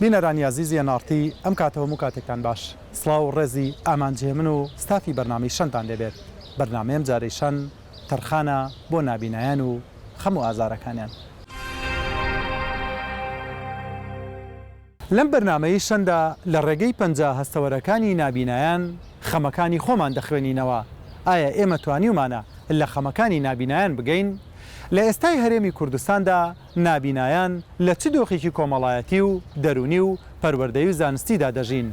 بینەرانی ئازیزی NRT ئەم کاتە و هەموو کاتێکتان باش. سڵاو و ڕێزی ئامانج هێمن و ستافی بەرنامەی شەنتان لێبێت. بەرنامەی ئەم جارەی شەن تەرخانە بۆ نابینایان و خەم و ئازارەکانیان. لەم بەرنامەی شەندا لە ڕێگەی پەنجە هەستەوەرەکانی نابینایان خەمەکانی خۆمان دەخوێنینەوە، ئایا ئێمە توانیومانە لە خەمەکانی نابینایان بگەین؟ لە ئێستای هەرێمی کوردستاندا نابینایان لە چ دۆخێکی کۆمەڵایەتی و دەروونی و پەروەردەیی و زانستیدا دەژین؟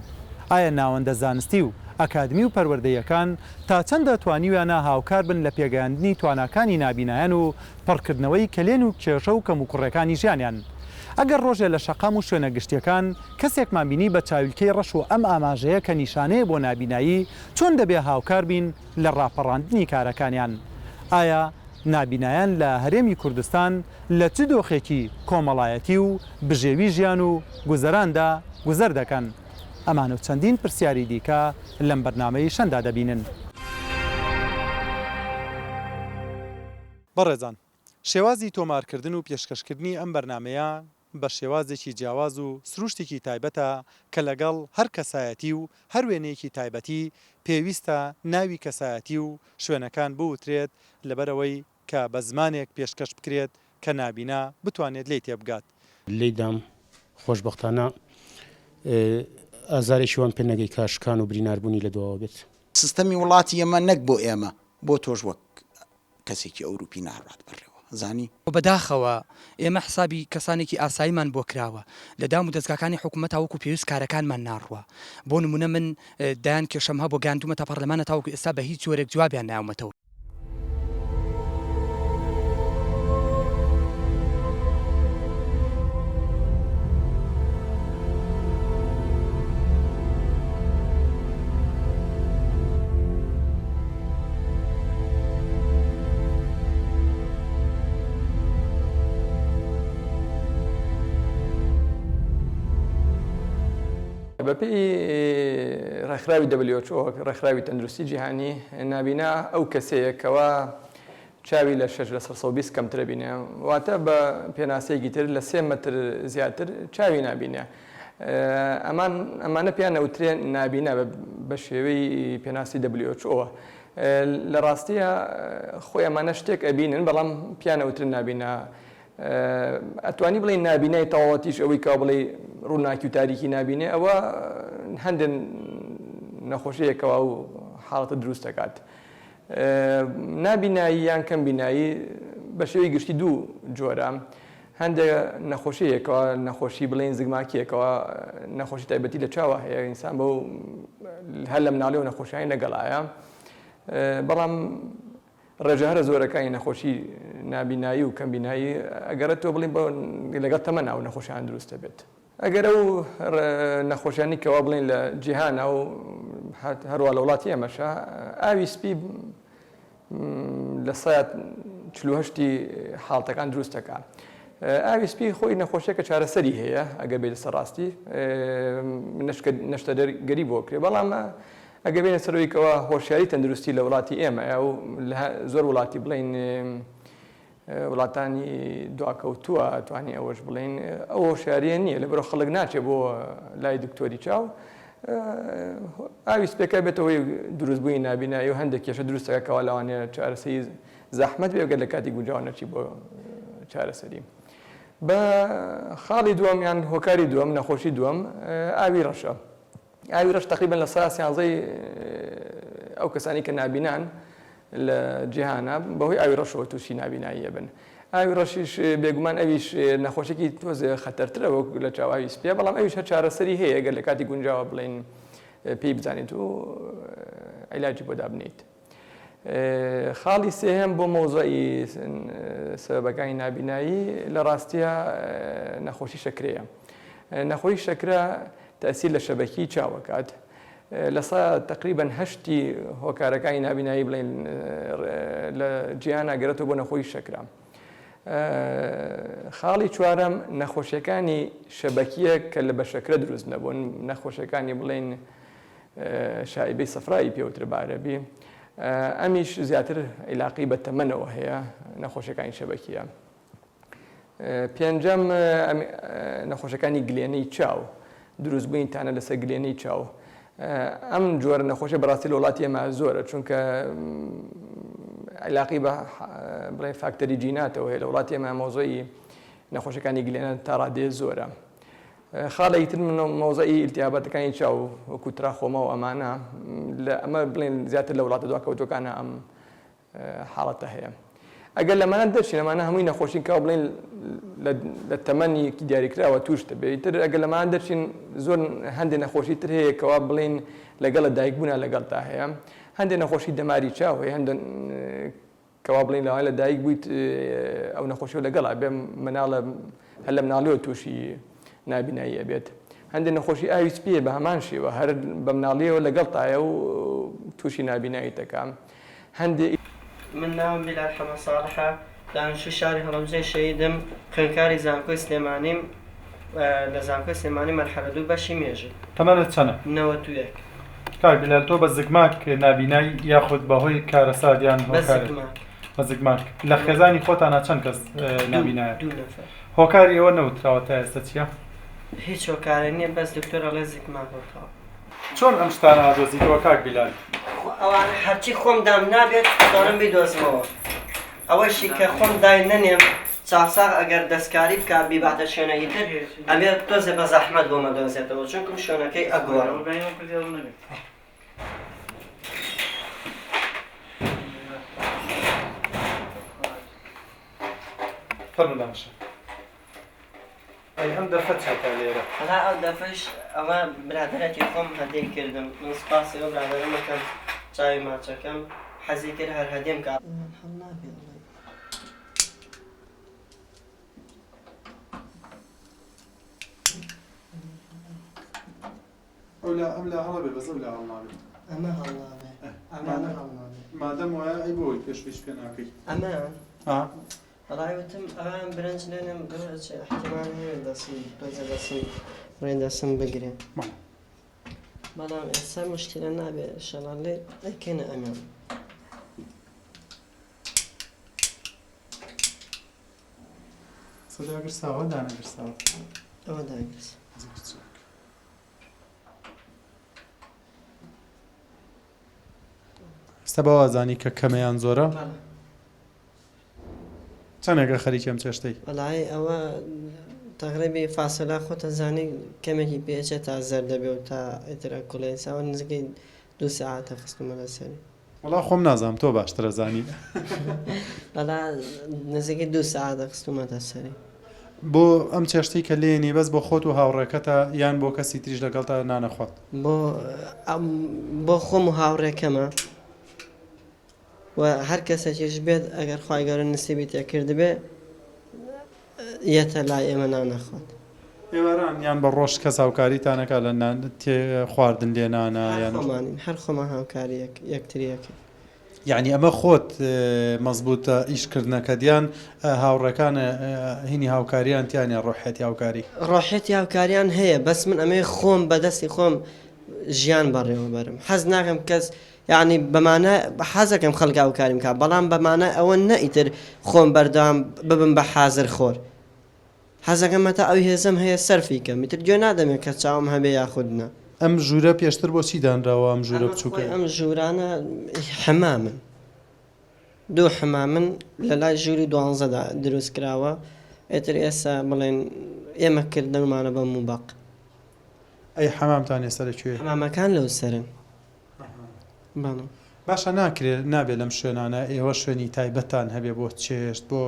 ئایا ناوەندە زانستی و ئەکادمی و پەروەردەییەکان تا چەندە توانیویانە هاوکار بن لە پێگەیاندنی تواناکانی نابینایان و پڕکردنەوەی کەلێن و کێشە و کەموکوڕیەکانی ژیانیان؟ ئەگەر ڕۆژێ لە شەقام و شوێنە گشتیەکان کەسێکمان بینی بە چاویلکەی ڕەش و ئەم ئاماژەیە کە نیشانەیە بۆ نابینایی، چۆن دەبێ هاوکار بین لە ڕاپەڕاندنی کارەکانیان؟ ئایا نابینایان لە هەرێمی کوردستان لە چ دۆخێکی کۆمەڵایەتی و بژێوی ژیان و گوزەراندا گوزەر دەکەن؟ ئەمان و چەندین پرسیاری دیکە لەم بەرنامەی شەندا دەبینن. بەڕێزان شێوازی تۆمارکردن و پێشکەشکردنی ئەم بەرنامەیە بە شێوازێکی جیاواز و سروشتێکی تایبەتە کە لەگەڵ هەر کەسایەتی و هەر وێنەیەکی تایبەتی پێویستە ناوی کەسایەتی و شوێنەکان بوترێت لەبەرئەوەی کە بە زمانێک پێشکەش بکرێت کە نابینا بتوانێت لێی تێبگات. لێی دام، خۆشبەختانە ئازارێکی وام پێ نەگەی کە شکان و بریناربوونی لە دواوە بێت. سیستەمی وڵاتی ئێمە نەک بۆ ئێمە بۆ تۆش وەک کەسێکی ئەوروپی ناڕوات بەڕێوە زانی. بەداخەوە ئێمە حسابی کەسانێکی ئاساییمان بۆ کراوە لە دام و دەزگاکانی حکومەتا وەکو پێویست کارەکانمان ناڕوا بۆ نمونە من دەیان کێشەم هەبوە گەیاندومەتە پەڕلەمانە تاوەکو ئێستا بە هیچ جۆرێک جوابیان ناومەتەوە. بەپێی ڕێکخراوی WHO، ڕێکخراوی تەندروستی جیهانی، نابینا ئەو کەسەیە کەوا چاوی لە شەش لەسەر 120 کەمترە بینێ، واتە بە پێناسەیەکی تر لە سێ مەتر زیاتر چاوی نابینێ. ئەمان ئەمانە پێیان ئەوترێ نابینا بە شێوەی پێناسی WHO. لە ڕاستیە خۆی ئەمانە شتێک ئەبینن بەڵام پێیان ئەوترن نابینا. ئەتوانی بڵێی نابینای تەواوەتیش ئەوەی کە بڵێی ڕووناکی و تاریکی نابینێ ئەوە هەندێک نەخۆشیەکەوە و حاڵەتە دروست دەکات. نابینایی یان کەم بینایی بە شێوەی گشتی دوو جۆرە. هەندێک نەخۆشی هەیە کەوا نەخۆشی بڵێین زگماکیە کەوا نەخۆشی تایبەتی لە چاوە هەیە ئینسان بەو هەر لە مناڵی و نەخۆشیانی لەگەڵایە بەڵام ڕێژە هەرە زۆرەکانی نەخۆشی نابینایی و کەمبینایی ئەگەڕێتەوە بڵین بۆ لەگەڵ تەمەن ئەو نەخۆشیان دروست دەبێت. ئەگەر ئەو نەخۆشیانی کەوا بڵێین لە جیهانە و هەروە لە وڵاتی ئێمەشە ئاوی سپی لە سەد 48 حاڵتەکان دروست دەکا. ئاوی سپی خۆی نەخۆشیەکە چارەسەری هەیە ئەگەر بێتە سەر ڕاستی نەشتەگەری بۆ کرێ بەڵام ئەگەر بێنە سەرەوەی کەوا هۆشیاری تەندروستی لە وڵاتی ئێمە و لە زۆر وڵاتی بڵێین وڵاتانی دواکەوتووە توانی ئەوەش بڵێین ئەو هۆشیاریە نییە لەبەرەوە خەڵک ناچێت بۆ لای دکتۆری چاو ئاوی سپێکە بێتەوەی دروستبوونی نابینایی و هەندێک کێشە دروستەکە کەوا لەوانەیە چارەسەری زەحمەت بێ گەر لە کاتی گونجاو نەچی بۆ چارەسەری بە خاڵی دووەم یان هۆکاری دووەم نەخۆشی دووەم ئاوی ڕەشە ئاوی ڕەش تەقریبەن لە سەدا سیانزەی ئەو کەسانی کە نابینان لە جیهانە بەهۆی ئاوی ڕەشەوە تووشی نابینایی ئەبن. ئاوی ڕەشیش بێگومان ئەویش نەخۆشیەکی تۆزێ خەتەرترە وەک لە چاو ئاوی سپیە بەڵام ئەویش هەر چارەسەری هەیە گەر لە کاتی گونجاوە بڵێین پێی بزانیت و عیلاجی بۆ دابنێیت. خاڵی سێهەم بۆ مەوزوعی سەبەبەکانی نابینایی لە ڕاستیە نەخۆشی شەکرەیە. نەخۆشی شەکرە تەئسیر لە شەبەکی چاو ئەکات. لە سا تەقریبەن هەشتی هۆکارەکانی نابینایی بڵێن لە جیهانا گەرێتەوە بۆ نەخۆشی شەکرە. خاڵی چوارەم نەخۆشیەکانی شەبەکیە کە لە بە شەکرە دروست نەبوون نەخۆشیەکانی بڵێن شائیبەی سەفرایی پێوترە بە عەرەبی ئەمیش زیاتر عیلاقەی بە تەمەنەوە هەیە نەخۆشیەکانی شەبەکیە. پێنجەم نەخۆشەکانی گلێنەی چاو. دروستبوونی تانە لەسەر گلێنەی چاو. ئەم جۆرە نەخۆشیە بەڕاستی لە وڵاتی ئێمە زۆرە چونکە عیلاقی بە بڵێن فاکتەری جیناتەوە هەیە لە وڵاتی ئێمە مەوزوعی نەخۆشەکانی گلێنە تا ڕادەیە زۆرە. خاڵێکی تر مەوزوعی ئیلتیهاباتەکانی چاو وەکو تراخۆما و ئەمانە لە ئەمە بڵێن زیاتر لە وڵاتە دواکەوتوەکانە ئەم حاڵەتە هەیە. ئەگەر لەمانە دەرچین ئەمانە هەمووی نەخۆشین کە بڵێن لە تەمەنێکی دیاریکراوە توش دەبێت تر ئەگەر لەمانە دەرچین زۆر هەندێک نەخۆشی تر هەیە کەوا بڵێن لەگەڵ دایکبوونا لەگەڵتا هەیە هەندێک نەخۆشی دەماری چاو هەیە هەندێک کەوا بڵێن لەوانەیە لە دایک بوویت ئەو نەخۆشیەو لەگەڵا بێ مناڵە هەر لە مناڵیەوە تووشی نابینایی ئەبێت هەندێک نەخۆشی ئاوی سپیە بە هەمان شێوە هەر بە مناڵیەوە لەگەڵتایە و تووشی نابینایی دەکا هەندێ من ناوم بیلال حەمە ساڵحە، دانیشتووی شاری هەڵەبجەی شەهیدم، خوێندکاری زانکۆی سلێمانیم، لە زانکۆی سلێمانی مەرحەلە دوو بەشی مێژوو. تەمەنت چەنە؟ 91. کاک بیلال تۆ بە زگماک نابینای یاخود بەهۆی کارەسات یان بە هۆکارێک؟ زگماک. بە زگماک. لە خێزانی خۆتانا چەند کەس نابینایە؟ دوو نەفەر. هۆکاری ئەوە نەوتراوە تا ئێستا چیە؟ هیچ هۆکارێک نیە بەس دکتۆر ئەڵێ زگماکە و تەواو. چۆن ئەم شتانە ئەدۆزیتەوە کاک بیلال؟ خۆ ئەوانە هەرچی خۆم دام نابێت دەتوانم بیدۆزمەوە ئەوەشی کە خۆم دای نەنێم چاوساغ ئەگەر دەستکاری بکا بیباتە شوێنێکی تر ئەبێ تۆزێ بە زەحمەت بۆم ئەدۆزێتەوە چونکم شوێنەکەی ئەگۆڕم. فەرموو دانیشە. ئەی ئەم دەفە چیە تا لێرە؟ وەڵا ئەو دەفەش ئەوە برادەرەکی خۆم هەدیەی کردم من سوپاسی ئەو برادەرەم ئەکەم چاوی ماچەکەم حەزی کرد هەر هەدیەم کا. هەڵنابێ ئەڵێی. ئەولا ئەم لا هەڵەبێ بەس ئەو لا هەڵنابێ. ئەمە هەڵنابێ ئەمانە هەڵنابێ. مادەم وایە ئەی بۆ ئەوی پێشوویش پێ ناکەی؟ ئەمەیان؟ ئا. وەڵای وتم ئەوان برنج لێنێم دور ئەچێ احتمال هەیە دەسم تۆزێ دەسم ڕێ دەسم بگرێ بەڵام ئێستا مشکلە نابێ ئیشەڵا لێ ئەیکەینە ئەمیان. سە داگرساوە دانەگرساوە؟ ئەوە داگرس. زۆر چاک. ئێستا بەوە ئەزانی کە کەمە یان زۆرە؟ بەڵێ. چەنێکە خەریکی ئەم چێشتەی؟ وەڵایی ئەوە تەقریبی فاسۆلا خۆت ئەزانی کەمێکی پێ ئەچێ تا زەرد دەبێ و تا ئیتر ئەکوڵێ ئێستا ئەوە نزیکەی دوو سەعاتە خستومە لەسەری. وەڵا خۆم نازانم تۆ باشتر ئەزانی. وەڵا نزیکەی دوو سەعاتە خستومەتە سەری. بۆ ئەم چێشتەی کە لێنی بەس بۆ خۆت و هاوڕێکەتە یان بۆ کەسی تریش لەگەڵتا نان ئەخوات؟ بۆ بۆ خۆم و هاوڕێکەمە. وە هەر کەسێکیش بێت ئەگەر خوای گەورە نسیبی تێکردبێ یەتە لای ئێمە نان ئەخوات. ئێواران یان بە ڕۆژ کەس هاوکاریتان ئەکا لە نان تێ خواردن لێنانا هەر یان. خۆمانین هەر خۆمان هاوکاری یەک یەکتری ئەکەین. یەعنی ئەمە خۆت مەزبوتە ئیش کردنەکەت یان هاوڕێکان هینی هاوکاریان تیا نیە ڕۆحیەتی هاوکاری؟ ڕۆحیەتی هاوکاریان هەیە بەس من ئەمەوێ خۆم بە دەستی خۆم ژیان بەڕێوە بەرم حەز ناکەم کەس یەعنی بە مانای حەزەکەم خەڵک هاوکاریم کا بەڵام بە مانای ئەوە نە ئیتر خۆم بەردەوام ببم بە حازر خۆر حەزەکەم هەتا ئەو هێزەم هەیە سەرفی کەم ئیتر گوێ نادەمێ کە چاوم هەبێ یاخود نا. ئەم ژوورە پێشتر بۆ چی دانراوە ئەم ژوورە ئەمە بچووکە؟ خۆی ئەم ژوورانە حەمامن دوو حەمامن لە لای ژووری دوانزەدا دروست کراوە ئیتر ئێستا بڵێن ئێمە کردنمانە بە موبەق. ئەی حەمامتان ئێستا لە کوێیە؟ حەمامەکان لەو سەرن. بەڵێ. باشە ناکرێ نابێ لەم شوێنانە ئێوە شوێنی تایبەتتان هەبێ بۆ چێشت بۆ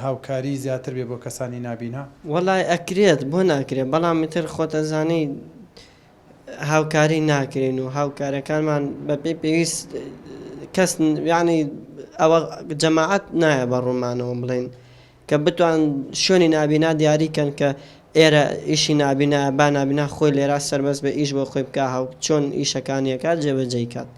هاوکاری زیاتر بێ بۆ کەسانی نابینا؟ وەڵای ئەکرێت بۆ ناکرێ بەڵام ئیتر خۆت ئەزانی هاوکاری ناکرێن و هاوکارەکانمان بەپێی پێویست کەس یانی ئەوە جەماعەت نایە بە ڕوومانەوە بڵێن کە بتوان شوێنی نابینا دیاری کەن کە ئێرە ئیشی نابینایە با نابینا خۆی لێرا سەربەست بێ ئیش بۆ خۆی بکا هاو چۆن ئیشەکانی ئەکات جێبەجێی کات.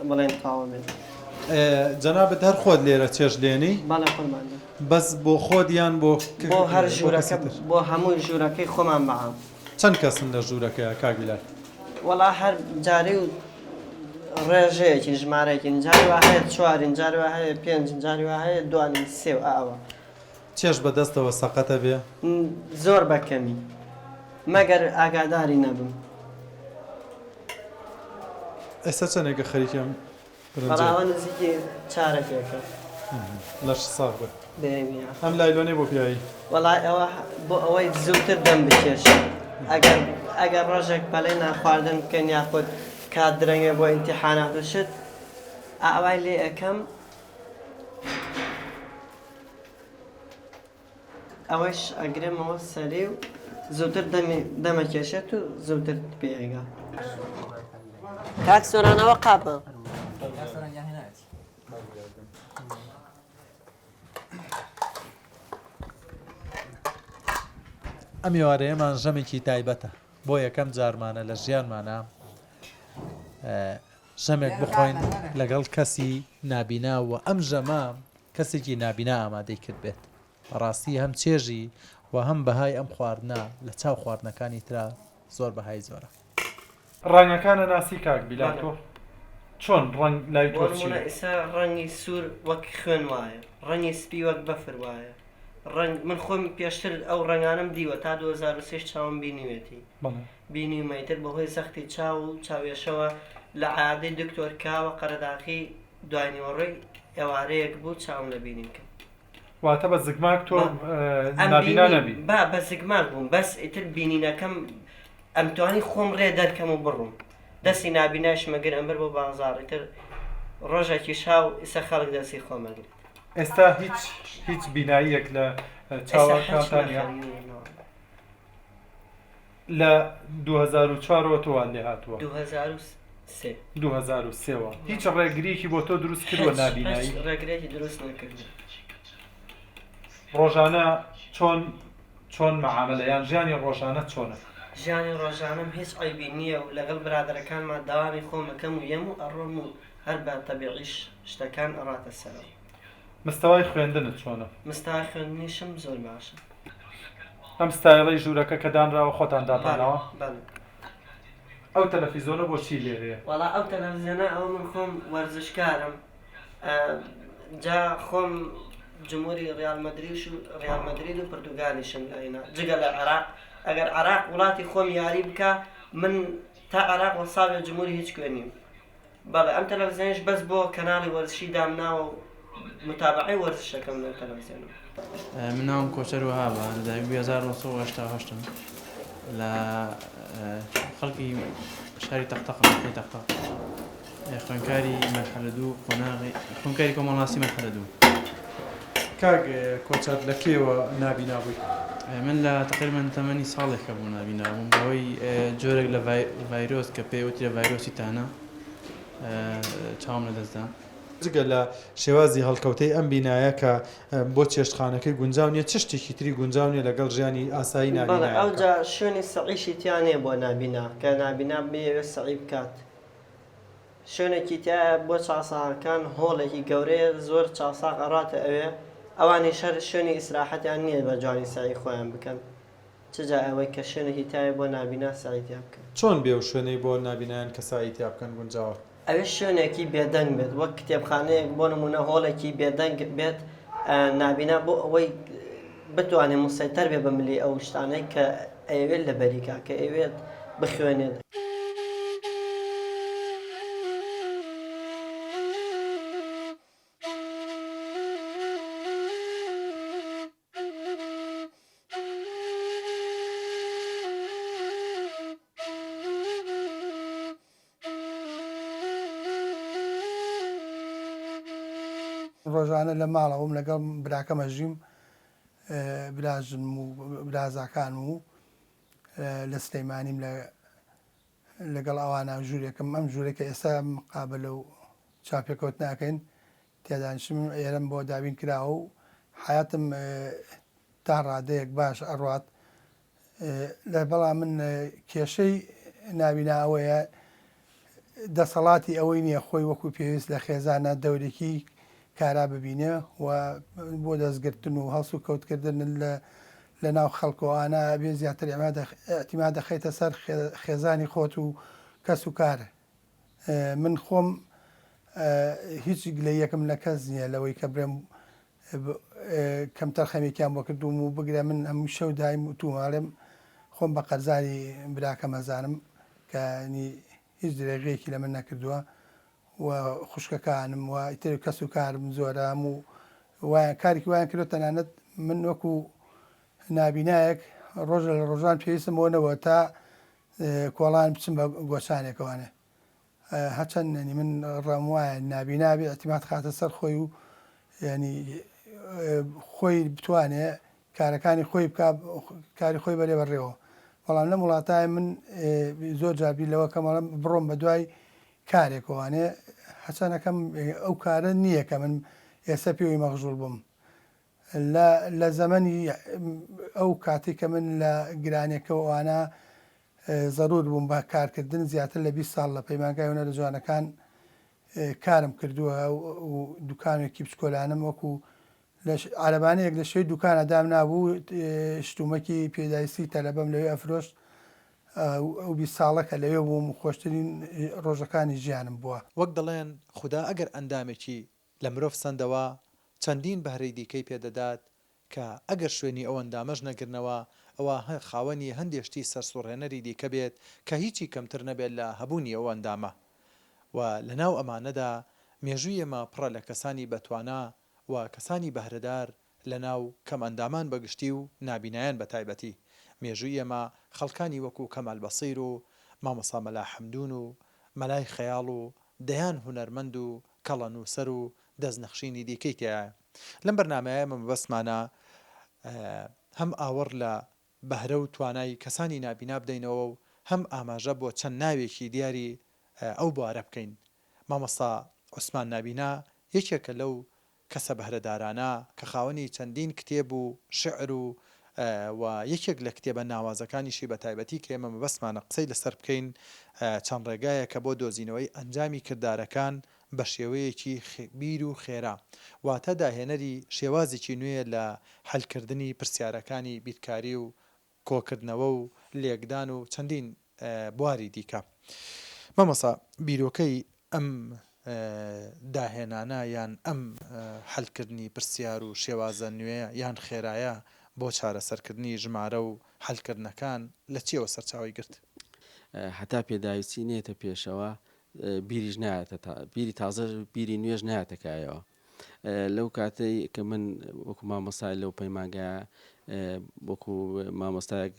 بڵێن تەواو بێت. جەنابت هەر خۆت لێرە چێژ لێنی؟ بەڵێ قوربان گیان. بەس بۆ خۆت یان بۆ بۆ هەر ژوورەکە بۆ هەموو ژوورەکەی خۆمان بە عام. چەند کەسن لە ژوورەکەیا کاک بیلال؟ وەڵا هەر جارێ و ڕێژەیەکین ژمارەیەکین جاری وا هەیە چوارین جاری وا هەیە پێنجین جاری وا هەیە دوانین سێ و ئاوا. چێژ بە دەستەوە سەقەتە بێ؟ زۆر بە کەمی مەگەر ئاگاداری نەبم. ئێستا چەنێکە خەریکی ئەم برنجەی؟ وەڵا ئەوە نزیکی چارەکێکە. لەشت ساغ بێ. بەیەویە. ئەم لایلۆنەی بۆ پیایی؟ وەڵا ئەوە بۆ ئەوەی زووتر دەم بکێشێ ئەگەر ئەگەر ڕۆژێک پەلەی نان خواردن بکەین یاخود کات درەنگە بۆ ئیمتیحانات و شت ئاوای لێ ئەکەم. ئەوەش ئەگرمەوە سەری و زووتر دەمی دەمەکێشێت و زووتر پێ ئەگا. کاک سۆران ئەوە قاپە. ئەم ئێوارەیەمان ژەمێکی تایبەتە بۆ یەکەم جارمانە لە ژیانمانە ژەمێک بخۆین لەگەڵ کەسی نابینا و ئەم ژەمە کەسێکی نابینا ئامادەی کردبێت بەڕاستی هەم چێژی و هەم بەهای ئەم خواردنە لە چاو خواردنەکانی ترا زۆر بەهای زۆرە. ڕەنگەکان ئەناسی کاک بیلال تۆ چۆن ڕەنگ لای بۆ تۆ نمونە چیە؟ ئیسا ڕەنگی سوور وەک خوێن وایە ڕەنگی سپی وەک بەفر وایە ڕەنگ من خۆم پێشتر ئەو ڕەنگانەم دیوە تا 2003 چاوم بینیوێتی بەڵێ. بینیومە ئیتر بەهۆی زەختی چاو و چاوێشەوە لە عیادەی دکتۆر کاوە قەرەداخی دوای نیوەڕۆی ئێوارەیەک بوو چاوم لە بینین کرد. واتە بە زگماک تۆ بە ئەم نابینا بینی نەبی؟ با بە زگماک بووم بەس ئیتر بینینەکەم ئەمتوانی خۆم ڕێ دەرکەم و بڕۆم دەستی نابینایشم ئەگر ئەمبرد بۆ بازاڕ ئیتر ڕۆژێکیش هاو ئیسە خەڵک دەستی خۆم ئەگرت. ئێستا هیچ هیچ بیناییەک لە ئێستا هیچ چاوەکانتا نییە؟ نەخێر نییە نەوەڵا. لە 2004 ەوە تۆ وات لێ هاتووە؟ 2003. 2003 وە هیچ ڕێگریەکی بۆ تۆ دروست کردووە هیچ هیچ نابینایی؟ ڕێگرێکی دروست نەکردووە. ڕۆژانە چۆن چۆن مەعامەلە یان ژیانی ڕۆژانەت چۆنە؟ ژیانی ڕۆژانەم هیچ عەیبی نییە و لەگەڵ برادەرەکانما دەوامی خۆم ئەکەم و یەم و ئەڕۆم و هەر بە تەبیعیش شتەکان ئەڕاتە سەرەوە. مستەوای خوێندنت چۆنە؟ مستەوای خوێندنیشم زۆر باشە. ئەم ستایڵەی ژوورەکە کە دانراوە خۆتان بەڵێ داتاناوە؟ بەڵێ. ئەو تەلەفیزۆنە بۆ چی لێرەیە؟ وەڵا ئەو تەلەفزیۆنە ئەوە من خۆم وەرزشکارم جا خۆم جمهوری ڕیال مەدریش و ڕیال مەدرید و پرتوگالیشم لە ئینا جگە لە عێراق ئەگەر عێراق وڵاتی خۆم یاری بکا من تا عێراق وەساوێ جمهوری هیچ کوێ نیم بەڵێ ئەم تەلەفزیۆنیش بەس بۆ کەناڵی وەرزشی دامناوە و متابەعەی وەرزشەکەم لەو تەلەفزیۆنە. من ناوم کۆچەر وەهابە لە دایک بووی 1988 م لە خەڵکی شاری تەقتەقم ناحیەی تەقتەق خوێندکاری مەرحەلە دوو قۆناغی خوێندکاری کۆمەڵناسی مەرحەلە دوو. کاک کۆچەر لە کەیەوە نابینا بووی؟ من لە تەقریبەن تەمەنی ساڵێکە بوو نابینا بووم بەهۆی جۆرێک لە ڤایرۆس کە پێی وترێ ڤایرۆسی تانە چاوم لەدەستدا. جگە لە شێوازی هەڵکەوتەی ئەم بینایە کە بۆ چێشتخانەکەی گونجاو نییە، چ شتێکی تری گونجاو نییە لەگەڵ ژیانی ئاسایی بەڵێ نابینایەکە؟ ئەوجا شوێنی سەعیشی تیا نییە بۆ نابینا کە نابینا بیەوێت سەعی بکات شوێنێکی تیایە بۆ چاساغەکان هۆڵێکی گەورەیە زۆر چاساغ ئەڕاتە ئەوێ ئەوانیش هەر شوێنی ئیسراحەتیان نییە بە جوانی سەعی خۆیان بکەن چ جا ئەوەی کە شوێنێکی تایە بۆ نابینا سەعی تیا بکەن. چۆن بێ و شوێنەی بۆ نابینایان کە سەعی تیا بکەن گونجاوە؟ ئەوێ شوێنێکی بێدەنگ بێت وەک کتێبخانەیەک بۆ نموونە هۆڵێکی بێدەنگ بێت نابینا بۆ ئەوەی بتوانێت موسەیتەر بێ بە ملی ئەو شتانەی کە ئەیەوێت لەبەری کا کە ئەیەوێت بخوێنێت. ڕۆژانە لە ماڵەوەم لەگەڵ براکەم ئەژیم براژنم و برازاکانم و لە سلەیمانیم لە لەگەڵ ئەوانە ژوورێکم ئەم ژوورێک کە ئێستا مقابلە و چاپێکەوت ناکەین تێدانیشم ئێرەم بۆ دابین کراوە و حیاتم تا ڕادەیەک باش ئەڕوات لە بەڵام من کێشەی نابینا ئەوەیە. دەسەڵاتی ئەوەی نییە خۆی وەکو پێویست لە خێزانە دەورێکی کارا ببینێ و بۆ دەستگرتن و هەڵس و کەوتکردن لە لە ناو خەڵک و ئانا ئەبێ زیاتر ئیعتیماد دەخەیتە سەر خێزانی خۆت و کەس و کار من خۆم هیچ گلەیەکم لە کەس نییە لەوەی کە برێم کەمتەرخەمیەکیان بۆ کردووم و بگرە من هەموو شەو دایم وتوومە ئەڵێم خۆم بە قەرزاری براکەم ئەزانم کە نی هیچ درێغیەکی لە من نەکردووە و خوشکەکانم و ئیتر کەس و کارم زۆرە هەموو وایان کارێکی وایان کردووە تەنانەت من وەکو نابینایەک ڕۆژە لە ڕۆژان پێویستم بۆ نەبووە تا کۆڵان بچم بە گۆچانێکەوانێ هەرچەند یانی من ڕام وایە نابینا بێ ئیعتیماد خاتە سەر خۆی و یانی خۆی بتوانێ کارەکانی خۆی بکا کاری خۆی بەرێ بەڕێوە بەڵام لەم وڵاتای من زۆر جار بیر لەوە کەم ئەڵێم بڕۆم بە دوای کارێکەوانێ هەچەنەکەم ئەو کارە نییە کە من ئێستا پێوەی مەغژوڵ بووم لە لە زەمەنی ئەو کاتەی کە من لە گرانێکە و ئەوانە زەرور بووم بە کارکردن زیاتر لە 20 ساڵ لە پەیمانگای هونەرە جوانەکان کارم کردووە و دوکانێکی بچکۆلانم وەکو لە عەرەبانەیەک لە شێوەی دوکانە دامنابوو شتومەکی پێداویستی تەلەبەم لەوێ ئەفرۆشت ئەو 20 ساڵە کە لەوێ بووم خۆشترین ڕۆژەکانی ژیانم بووە. وەک دەڵێن خودا ئەگەر ئەندامێکی لە مرۆڤ سەندەوە، چەندین بەهرەی دیکەی پێ دەدات کە ئەگەر شوێنی ئەو ئەندامەش نەگرنەوە، ئەوا خاوەنی هەندێ شتی سەرسوڕهێنەری دیکە بێت کە هیچی کەمتر نەبێت لە هەبوونی ئەو ئەندامە. و لە ناو ئەمانەدا مێژووی ئێمە پڕە لە کەسانی بەتوانا و کەسانی بەهرەدار لە ناو کەمئەندامان بە گشتی و نابینایان بە تایبەتی. مێژووی ئێمە خەڵکانی وەکوو کەمال بەسیر و مامۆستا مەلا حەمدوون و مەلای خەیاڵ و دەیان هونەرمەند و کەڵە نووسەر و دەست نەخشینی دیکەی تیایە. لەم بەرنامەیە ئێمە مەبەستمانە هەم ئاوڕ لە بەهرە و توانای کەسانی نابینا بدەینەوە و هەم ئاماژە بۆ چەند ناوێکی دیاری ئەو بوارە بکەین. مامۆستا عوسمان نابینا یەکێکە لەو کەسە بەهرەدارانە کە خاوەنی چەندین کتێب و شیعر و و یەکێک لە کتێبە ناوازەکانیشی بە تایبەتی کە ئێمە مەبەستمانە قسەی لەسەر بکەین چەند ڕێگایەکە بۆ دۆزینەوەی ئەنجامی کردارەکان بە شێوەیەکی بیر و خێرا واتە داهێنەری شێوازێکی نوێیە لە حەلکردنی پرسیارەکانی بیرکاری و کۆکردنەوە و لێکدان و چەندین بواری دیکە. مامۆستا بیرۆکەی ئەم داهێنانە یان ئەم حەلکردنی پرسیار و شێوازە نوێ یان خێرایە بۆ چارەسەرکردنی ژمارە و حەلکردنەکان لە چیەوە سەرچاوەی گرت؟ هەتا پێداویستی نەیەتە پێشەوە بیریش نایەتە بیری تازە بیری نوێژ نایەتە کایەوە. لەو کاتەی کە من وەکو مامۆستای لەو پەیمانگایە وەکو مامۆستایەک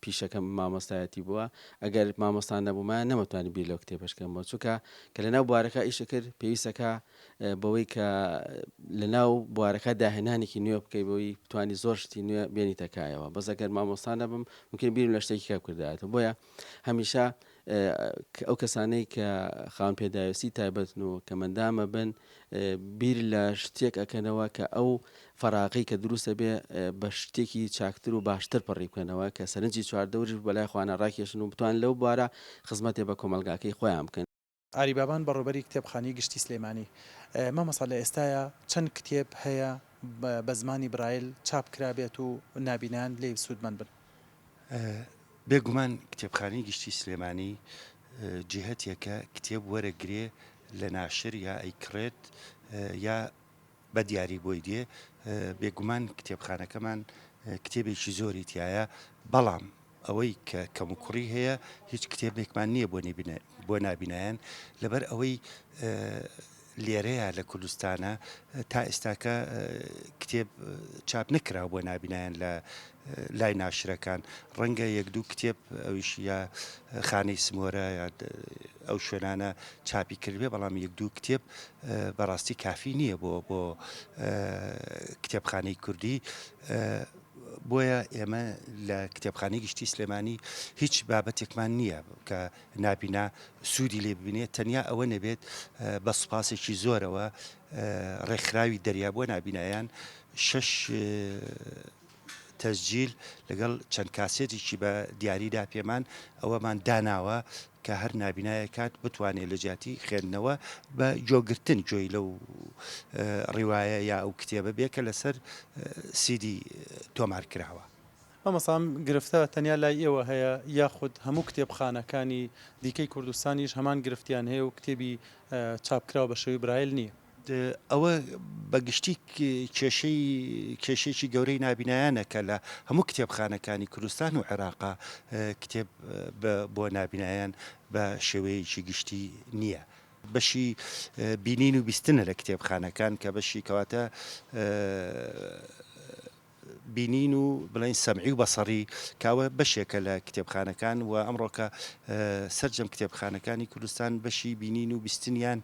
پیشەکەم مامۆستایەتی بووە ئەگەر مامۆستا نەبوومە نەمەتوانی بیر لەو کتێبەش کەمەوە چونکە کە لەناو بوارەکە ئیشە کرد پێویستەکە بەوەی کە لەناو بوارەکە داهێنانێکی نوێ بکەی بەوەی بتانی زۆر شتی نوێ بێنیتە کایەوە بەس ئەگەر مامۆستا نەبم ممکن بیرم لە شتێکی کە بکردایەتەوە بۆیە هەمیشە ئەو کەسانەی کە خاوەن پێداویستی تایبەتن و کەمەندامە بن بیر لە شتێک ئەکەنەوە کە ئەو فەراغەی کە دروستە بێ بە شتێکی چاکتر و باشتر پڕی بکەنەوە کە سەرنجی چواردەوریش بەلای خۆیانە ڕاکێشن و بتوان لەو بوارە خزمەتێ بە کۆمەڵگاکەی خۆیان بکەن. ئاری بابان بەڕێوبەری کتێبخانەی گشتی سلێمانی مامۆستا لە ئێستایا چەند کتێب هەیە بە زمانی برایل چاپ کرابێت و نابینایان لێی سوودمەند بن؟ بێ گومان کتێبخانەی گشتی سلێمانی جیهەتێکە کتێب وەرەگرێ لە ناشر یا ئەیکڕێت یا بە دیاری بۆی دێ، بێ گومان کتێبخانەکەمان کتێبێکی زۆری تیایە بەڵام ئەوەی کە کەموکوڕی هەیە هیچ کتێبێکمان نییە بۆ بۆ نابینایان لەبەر ئەوەی لێرەیە لە کوردستانە تا ئێستاکە کتێب چاپ نەکراوە بۆ نابینایان لە لای ناشرەکان ڕەنگە یەک دوو کتێب ئەویش یا خانەی سمۆرە یا ئەو شوێنانە چاپی کردبێ بەڵام یەک دوو کتێب بەڕاستی کافی نییە بۆ بۆ کتێبخانەی کوردی بۆیە ئێمە لە کتێبخانەی گشتی سلێمانی هیچ بابەتێکمان نییە کە نابینا سوودی لێ ببینێت تەنیا ئەوە نەبێت بە سوپاسێکی زۆرەوە ڕێکخراوی دەریا بۆ نابینایان شەش. تەسجیل لەگەڵ چەند کاسێتێکی بە دیاری دا پێمان ئەوەمان داناوە کە هەر نابینایەک هات بتوانێت لە جیاتی خوێندنەوە بە گۆگرتن گوێی لەو ڕیوایە یا ئەو کتێبە بێ کە لەسەر سیدی تۆمار کراوە. مامۆستا ئەم گرفتە تەنیا لای ئێوە هەیە یاخود هەموو کتێبخانەکانی دیکەی کوردستانیش هەمان گرفتیان هەیە و کتێبی چاپکراو بە شێوەی برایل نییە؟ ئەوە بە گشتی کێشەی کێشەیەکی گەورەی نابینایانە کە لە هەموو کتێبخانەکانی کوردستان و عێراقا کتێب بۆ نابینایان بە شێوەیەکی گشتی نییە. بەشی بینین و بیستنە لە کتێبخانەکان کە بەشی کەواتە بینین و بڵێین سەمعی و بەسەڕی کە ئەوە بەشێکە لە کتێبخانەکان و ئەمڕۆکە سەرجەم کتێبخانەکانی کوردستان بەشی بینین و بیستنیان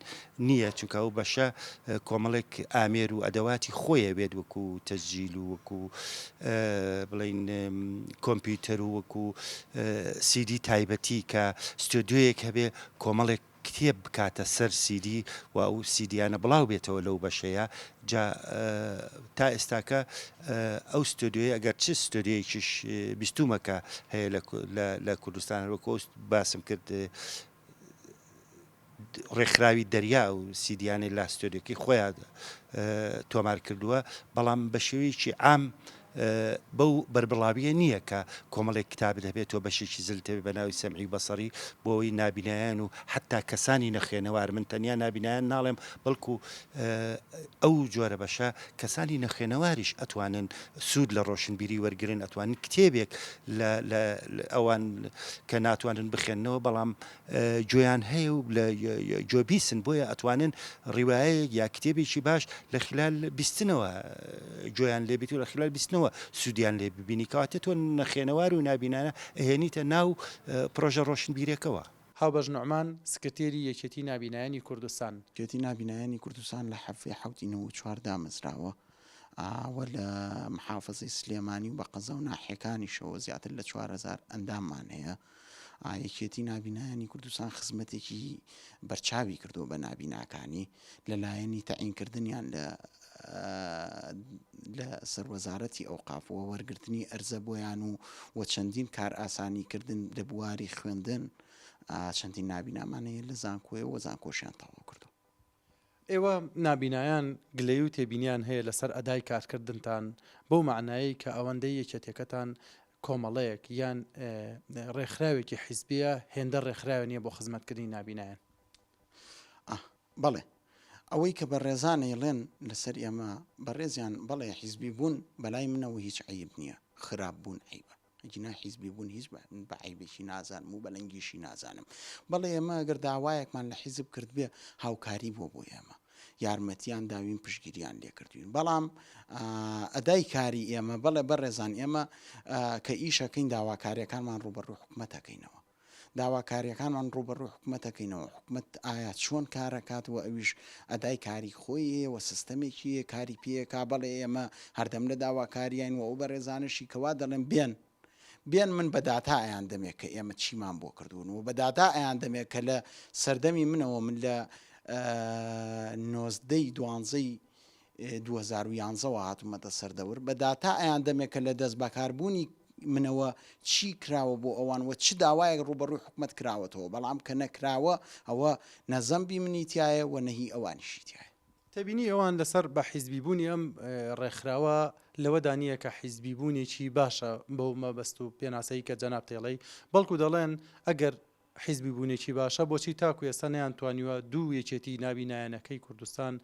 نییە چونکە ئەو بەشە کۆمەڵێک ئامێر و ئەدەواتی خۆیە بێت وەکو تەسجیل و وەکو بڵین کۆمپیوتەر و وەکو سیدی تایبەتی کە ستۆدیۆیەک هەبێ کۆمەڵێک کتێب بکاتە سەر سیدی و ئەو سیدیانە بڵاو بێتەوە لەو بەشەیە جا تا ئێستاکە ئەو ستۆدیۆیە ئەگەر چ ستۆدیۆیەکیش بیستومە کە هەیە لە کوردستان هەروەکو ئەو باسم کرد ڕێکخراوی دەریا و سیدیانەی لە ستۆدیۆکەی خۆیان تۆمار کردووە بەڵام بە شێوەیەکی عام بەو بەربڵاوییە نییە کە کۆمەڵێک کتابت هەبێت تۆ بەشێکی زلت هەبێت بە ناوی سەمعی و بەسەڕی بۆ ئەوەی نابینایان و حەتتا کەسانی نەخوێنەوار من تەنیا نابینایان ناڵێم بەڵکو ئەو جۆرە بەشە کەسانی نەخوێنەواریش ئەتوانن سوود لە ڕۆشنبیری وەرگرن ئەتوانن کتێبێک لە ئەوان کە ناتوانن بخێننەوە بەڵام گوێیان هەیە و لە گوێبیسن بۆیە ئەتوانن ڕیوایەیەک یا کتێبێکی باش لە خلال بیستنەوە گوێیان لێ بیت و لە خلال بیستنەوە سوودیان لێ ببینی کەواتە تۆ نەخێنەوار و نابینانە ئەهێنیتە ناو پرۆژە ڕۆشنبیرێکەوە. هاوبەش نوعمان، سکرتێری یەکێتی نابینایانی کوردستان. یەکێتی نابینایانی کوردستان لە حەڤدەی حەوتی 94 دامەزراوە و لە محافزەی سلێمانی و بە قەزا و ناحیەکانیشەوە زیاتر لە 4000 ئەنداممان هەیە. یەکێتی نابینایانی کوردستان خزمەتێکی بەرچاوی کردووە بە نابیناکانی لە لایەنی تەعینکردنیان لە لە سەروەزارەتی ئەوقاف و وەرگرتنی ئەرزە بۆیان و و چەندین کارئاسانی کردن لە بواری خوێندن چەندین نابینامان هەیە لە زانکۆیە و زانکۆشیان تەواو کردو. ئێوە نابینایان گلەیی و تێبینیان هەیە لەسەر ئەدای کارکردنتان بەو مەعنایەی کە ئەوەندەی یەکێتیەکەتان کۆمەڵەیەک یان ڕێکخراوێکی حیزبیە هێندە ڕێکخراوێ نیە بۆ خزمەتکردنی نابینایان. ئا بەڵێ ئەوەی کە بەڕێزان ئەیڵێن لەسەر ئێمە بەڕێزیان بەڵێ حیزبی بوون بەلای منەوە هیچ عەیب نیە خراپ بوون عەیبە. ئەگینا حیزبی بوون هیچ بە عەیبێکی نازانم و بە لەنگیشی نازانم. بەڵێ ئێمە ئەگەر داوایەکمان لە حیزب کردبێ هاوکاری بووە بۆ ئێمە. یارمەتیان داوین پشتگیریان لێکردوین. بەڵام ئەدای کاری ئێمە بەڵێ بەڕێزان ئێمە کە ئیشەکەین داواکاریەکانمان ڕووبەڕووی حکومەت ئەکەینەوە. داواکاریەکانمان ڕووبەڕووی حکومەت ئەکەینەوە، حکومەت ئایا چۆن کارەکات و ئەویش ئەدای کاری خۆی هەیە و سیستەمێکی هەیە کاری پێ ئەکا، بەڵێ ئێمە هەردەم لە داواکاریاین و ئەو بەڕێزانەشی کەوا دەڵێن بێن بێن من بە داتا ئەیان دەمێ کە ئێمە چیمان بۆ کردوون و بە داتا ئەیان دەمێ کە لە سەردەمی منەوە من لە نۆزدەی دوانزەی 2011 وە هاتوومەتە سەر دەور، بە داتا ئەیان دەمێ کە لە دەستبەکاربوونی منەوە چی کراوە بۆ ئەوان و چ داوایەک ڕووبەڕووی حکومەت کراوەتەوە، بەڵام کە نەکراوە ئەوە نە زەنبی منی تیایە و نە هی ئەوانیشی تیایە. تێبینی ئەوان لەسەر بە حیزبیبوونی ئەم ڕێکخراوە لەوەدا نییە کە حیزبیبوونێکی باشە بەو مەبەست و پێناسەی کە جەنابت ئەیڵێی، بەڵکو دەڵێن ئەگەر حیزبی بوونێکی باشە بۆچی تاکو ئێستا نەیانتوانیوە دوو یەکێتی نابینایەنەکەی کوردستان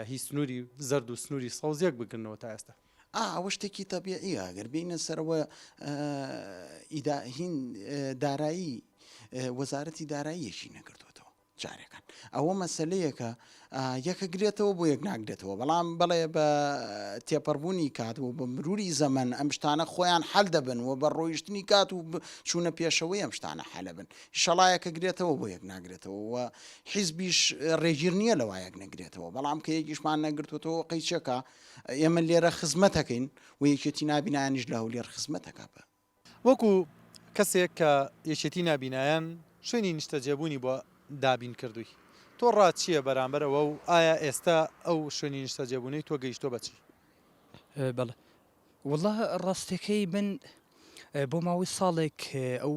هی سنووری زەرد و سنووری سەوز یەک بگرنەوە تا ئێستا؟ ئا ئەوە شتێکی تەبیعیە گەر بێینە سەرەوە ئیدا هین دارایی وەزارەتی دارایی یەکی نەگرتووەتەوە. جارێکان ئەوە مەسەلەیەکە یەکەگرێتەوە بۆ یەک ناگرێتەوە بەڵام بەڵێ بە تێپەڕبوونی کات و بە مروری زەمەن ئەم شتانە خۆیان حەل دەبن و بە ڕۆیشتنی کات و چوونە پێشەوەی ئەم شتانە حەلە بن شەڵایەکە گرێتەوە بۆ یەک ناگرێتەوە و حیزبیش ڕێگیر نییە لەوە یەک نەگرێتەوە بەڵام کە یەکیشمان نەگرتوتەوە قەیچەکە ئێمە لێرە خزمەتەکەین و یەکێتی نابینایانیش لە هەولێر خزمەتەکە بە وەکو کەسێک کە یەکێتی نابینایان شوێنی نیشتەجێبوونی بۆ دابین کردووی، تۆ ڕات چییە بەرامبەر ئەوە و ئایا ئێستا ئەو شوێنی نیشتەجێبوونەی تۆ گەیشتووە بە چی؟ بەڵێ. وەڵا ڕاستەکەی من بۆ ماوەی ساڵێک ئەو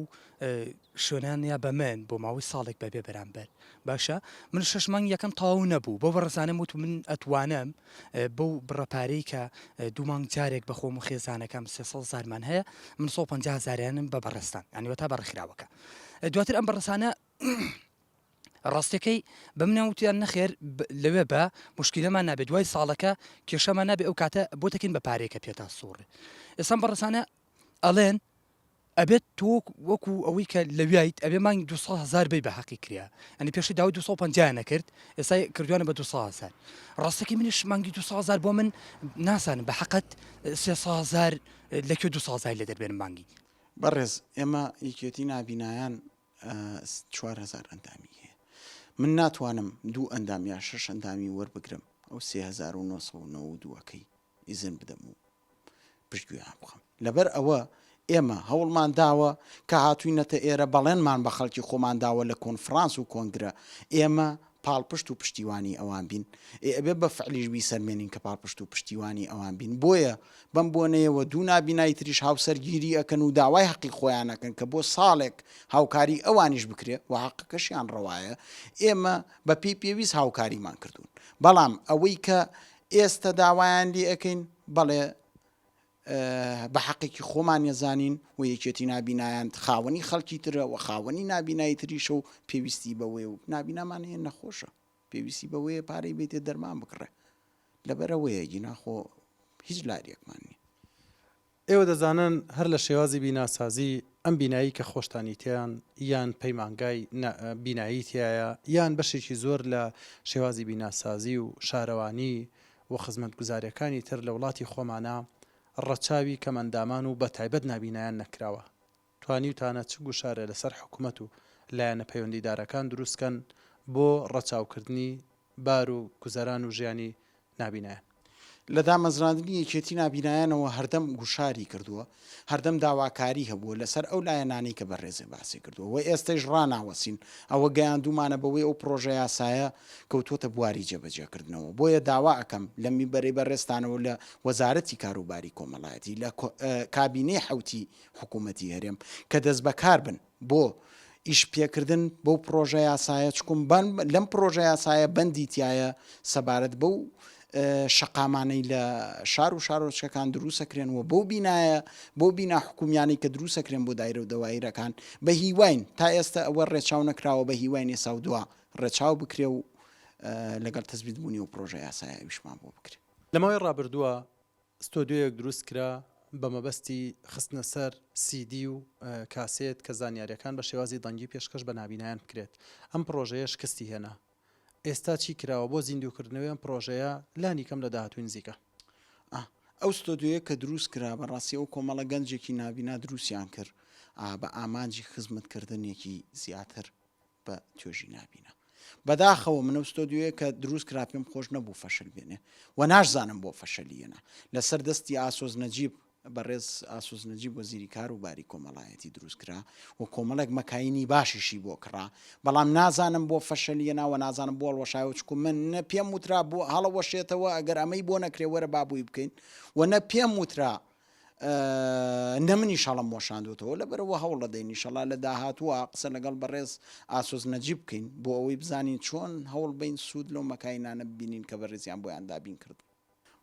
شوێنان یا بە من بۆ ماوەی ساڵێک بەبێ بەرامبەر باشە من شش مانگ یەکەم تەواو نەبوو بۆ بەڕێزانم وت من ئەتوانم بەو بڕە پارەی کە دوو مانگ جارێک بە خۆم و خێزانەکەم 300 هەزارمان هەیە من 150 هەزاریانم بە بەڕێزتان یانی وەتا بە ڕێکخراوەکە دواتر ئەم بەڕێزانە ڕاستەکەی بە منیان وتیان نەخێر لەوێ بە مشکلەمان نابێت دوای ساڵەکە کێشەمان نابێ ئەو کاتە بۆ تەکین بە پارێکە پێتا سوڕێ ئێستا بەڕێزانە ئەڵێن ئەبێت تۆ وەکو ئەوەی کە لەویایت ئەبێ مانگی 200 هەزار بی بە حەقی کریا ئەنی پێشی داوای 250 نەکرد ئێستا کردوانە بە 200 هەزار ڕاستەکەی منیش مانگی 200 هەزار بۆ من ناسانم بە حەقەت 300 هەزار لە کوێ 200 هەزار لێ دەربێنم مانگی. بەڕێز ئێمە یەکێتی نابینایان 4000 ئەندامی هەیە من ناتوانم دوو ئەندام یا شەش ئەندامی وەربگرم ئەو 3992 ەکەی ئیزن بدەم و پشتگوێیان بخەم. لەبەر ئەوە ئێمە هەوڵمان داوە کە هاتووینەتە ئێرە بەڵێنمان بە خەڵکی خۆمان داوە لە کۆنفڕانس و کۆنگرە ئێمە پاڵپشت و پشتیوانی ئەوان بین. ئێ ئەبێ بە فعلیش بیسەلمێنین کە پاڵپشت و پشتیوانی ئەوان بین. بۆیە بەم بۆنەیەوە دوو نابینای تریش هاوسەرگیری ئەکەن و داوای هەقی خۆیان ئەکەن کە بۆ ساڵێک هاوکاری ئەوانیش بکرێ و هەقەکەشیان ڕەوایە. ئێمە بە پێی پێویست هاوکاریمان کردوون. بەڵام ئەوەی کە ئێستە داوایان لێ ئەکەین بەڵێ بە حەقێکی خۆمان ەزانین و یەکێتی نابینایان خاوەنی خەڵکی ترە و خاوەنی نابینایی تریشە و پێویستی بەوەیە و نابینامان هەیە نەخۆشە پێویستی بەوەیە پارەی بێتێ دەرمان بکڕێ لەبەرەوەیە گینا خۆ هیچ لاریەکمان نییە. ئێوە دەزانن هەر لە شێوازی بیناسازی ئەم بینایی کە خۆشتانی تیان یان پەیمانگای بینایی تیایە یان بەشێکی زۆر لە شێوازی بیناسازی و شارەوانی و خزمەتگوزاریەکانی تر لە وڵاتی خۆمانا ڕەچاوی کەمئەندامان و بەتایبەت نابینایان نەکراوە توانیوتانە چ گوشارێ لەسەر حکومەت و لایەنە پەیوەندیدارەکان دروستکەن بۆ ڕەچاوکردنی بار و گوزەران و ژیانی نابینایان. لە دامەزراندنی یەکێتی نابینایانەوە هەردەم گوشاری کردووە، هەردەم داواکاری هەبووە لەسەر ئەو لایەنانەی کە بەڕێزێ باسی کردووە و ئێستەیش ڕاناوەسین، ئەوە گەیاندوومانە بەوەی ئەو پڕۆژەیاسایە کەوتووەتە بواری جێبەجێکردنەوە. بۆیە داوا ئەکەم لە میبەرەی بەڕێزتانەوە لە وەزارەتی کاروباری کۆمەڵایەتی، لە کابینەی حەوتی حکوومەتی هەرێم کە دەستبەکار بن بۆ ئیش پێکردن بەو پڕۆژە یاسایە چکم لەم پڕۆژە یاسایە بەندی تایە سەبارەت بەو شەقامانەی لە شار و شارۆچکەکان دروستەکرێن و بەو بینایە بۆ بینا حکومیانەی کە دروستەکرێن بۆ دایرە و دەوایرەکان بە هیواین تا ئێستا ئەوە ڕێچاو نەکراوە بە هیواین ئێسا و دوا ڕێچاو بکرێ و لەگەڵ تەزبیت بوونی و پڕۆژە یاسایە ئەویشمان بۆ بکرێ. لە ماوەی ڕابردووە ستۆدیۆیەک دروست کرا بە مەبەستی خستنە سەر سیدی و کاسێت کە زانیاریەکان بە شێوازی دەنگی پێشکەش بە نابینایان بکرێت، ئەم پڕۆژەیە شکستی هێنا. ئێستا چی کراوە بۆ زیندووکردنەوەی ئەم پڕۆژەیە لانی کەم لە داهاتووی نزیکا؟ ئا ئەو ستۆدیۆیە کە دروست کرا بەڕاستی ئەو کۆمەڵە گەنجێکی نابینا دروستیان کرد ئا بە ئامانجی خزمەتکردنێکی زیاتر بە توێژی نابینا. بەداخەوە من ئەو ستۆدیۆیە کە دروست کرا پێم خۆش نەبوو فەشەل بێنێ و ناشزانم بۆ فەشەلی هێنا. لەسەر دەستی ئاسۆس نەجیب، بەڕێز ئاسۆس نەجیب وەزیری کار و باری کۆمەڵایەتی دروست کرا و کۆمەڵێک مەکاینی باشیشی بۆ کڕا، بەڵام نازانم بۆ فەشەلی هێنا و نازانم بۆ هەڵوەشایەوە چونکو من نە پێم وترا بۆ هەڵەوەشێتەوە ئەگەر ئەمەی بۆ نەکرێ وەرە با بۆی بکەین و نە پێم وترا نە منیش هەڵم وەشاندووەتەوە، لەبەرئەوە هەوڵدەدەین ئیشەڵا لە داهاتووە قسە لەگەڵ بەڕێز ئاسۆس نەجیب بکەین بۆ ئەوەی بزانین چۆن هەوڵبەین سوود لەو مەکاینانە ببینین کە بەڕێزیان بۆیان دابین کردووە.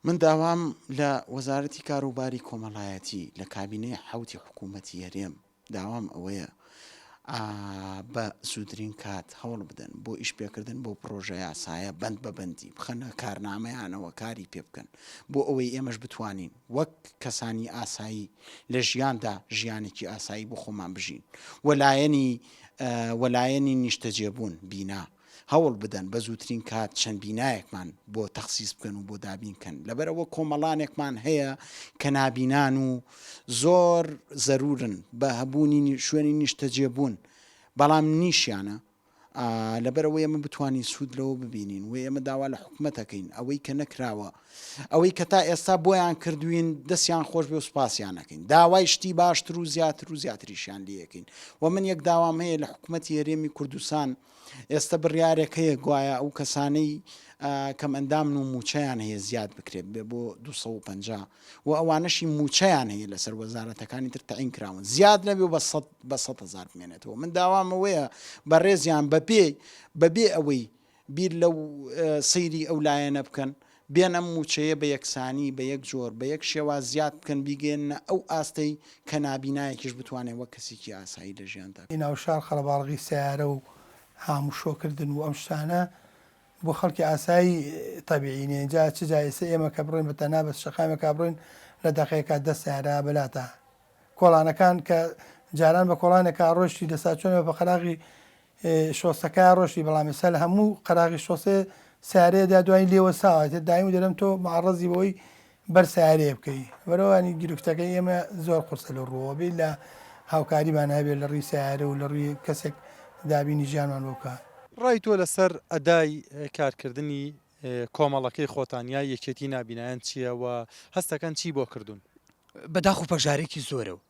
من داوام لە وەزارەتی کاروباری کۆمەڵایەتی، لە کابینەی حەوتی حکوومەتی هەرێم، داوام ئەوەیە بە زووترین کات هەوڵ بدەن بۆ ئیشپێکردن بەو پڕۆژە یاسایە بەند بە بەندی بخەنە کارنامەیانەوە کاری پێ بکەن بۆ ئەوەی ئێمەش بتوانین وەک کەسانی ئاسایی لە ژیاندا ژیانێکی ئاسایی بۆ خۆمان بژین و لایەنی و لایەنی نیشتەجێبوون بینا هەوڵ بدەن بە زووترین کات چەند بینایەکمان بۆ تەخسیس بکەن و بۆ دابین کەن لەبەرئەوە کۆمەڵانێکمان هەیە کە نابینان و زۆر زەرورن بە هەبوونی شوێنی نیشتەجێبوون بەڵام نیشیانە لەبەرئەوە ئێمە بتوانین سوود لەوە ببینین و ئێمە داوا لە حکومەت ئەکەین ئەوەی کە نەکراوە ئەوەی کە تا ئێستا بۆیان کردوین دەستیان خۆش بێ و سوپاسیان ئەکەین داوای شتی باشتر و زیاتر و زیاتریشیان لێ ئەکەین و من یەک داوام هەیە لە حکومەتی هەرێمی کوردستان ئێستا بڕیارێک هەیە گوایە ئەو کەسانەی. کەمئەندامن و مووچەیان هەیە زیاد بکرێت بێ بۆ 250 و ئەوانەشی مووچەیان هەیە لەسەر وەزارەتەکانی تر تەعین کراون زیاد نەبێ و بە سەد بە 100 هەزار بمێنێتەوە من داوام ئەوەیە بەڕێزیان بەپێی بەبێ ئەوەی بیر لەو سەیری ئەو لایەنە بکەن بێن ئەم مووچەیە بە یەکسانی بە یەک جۆر بە یەک شێواز زیاد بکەن بیگەیەننە ئەو ئاستەی کە نابینایەکیش بتوانێت وەک کەسێکی ئاسایی لە ژیاندا ناو شار قەرەباڵغی سەیارە و هاموشۆ کردن و ئەم شتانە بۆ خەڵکی ئاسایی تەبیعی نیە جا چ جا ئێستا ئێمە کە بڕۆین بە تەنها بەس شەقامێکا بڕۆین لە دەقەیەکا دە سەیارە بەلاتا کۆڵانەکان کە جاران بە کۆڵانێکا ڕۆشتی دەسا چۆنە بە قەراغی شۆستەکە ڕۆشتی بەڵام ئێستا لە هەموو قەراغی شۆسێ سیارەیە دا دوای لێوە ساوە تر دایم و دەرم تۆ معڕەزی بەوەی بەر سیارەیە بکەی بەرەوانی گرفتەکەی ئێمە زۆر قورسە لە ڕووەوە بێ لە هاوکاریمان هەبێت لە ڕووی سیارە و لە ڕووی کەسێک دابینی ژیانمان بۆ بکە. ڕای تۆ لەسەر ئەدای کارکردنی کۆمەڵەکەی خۆتان یا یەکێتی نابینایان چییە و هەستەکەن چی بۆ کردوون؟ بە داخ و پەژارەیەکی زۆرەوە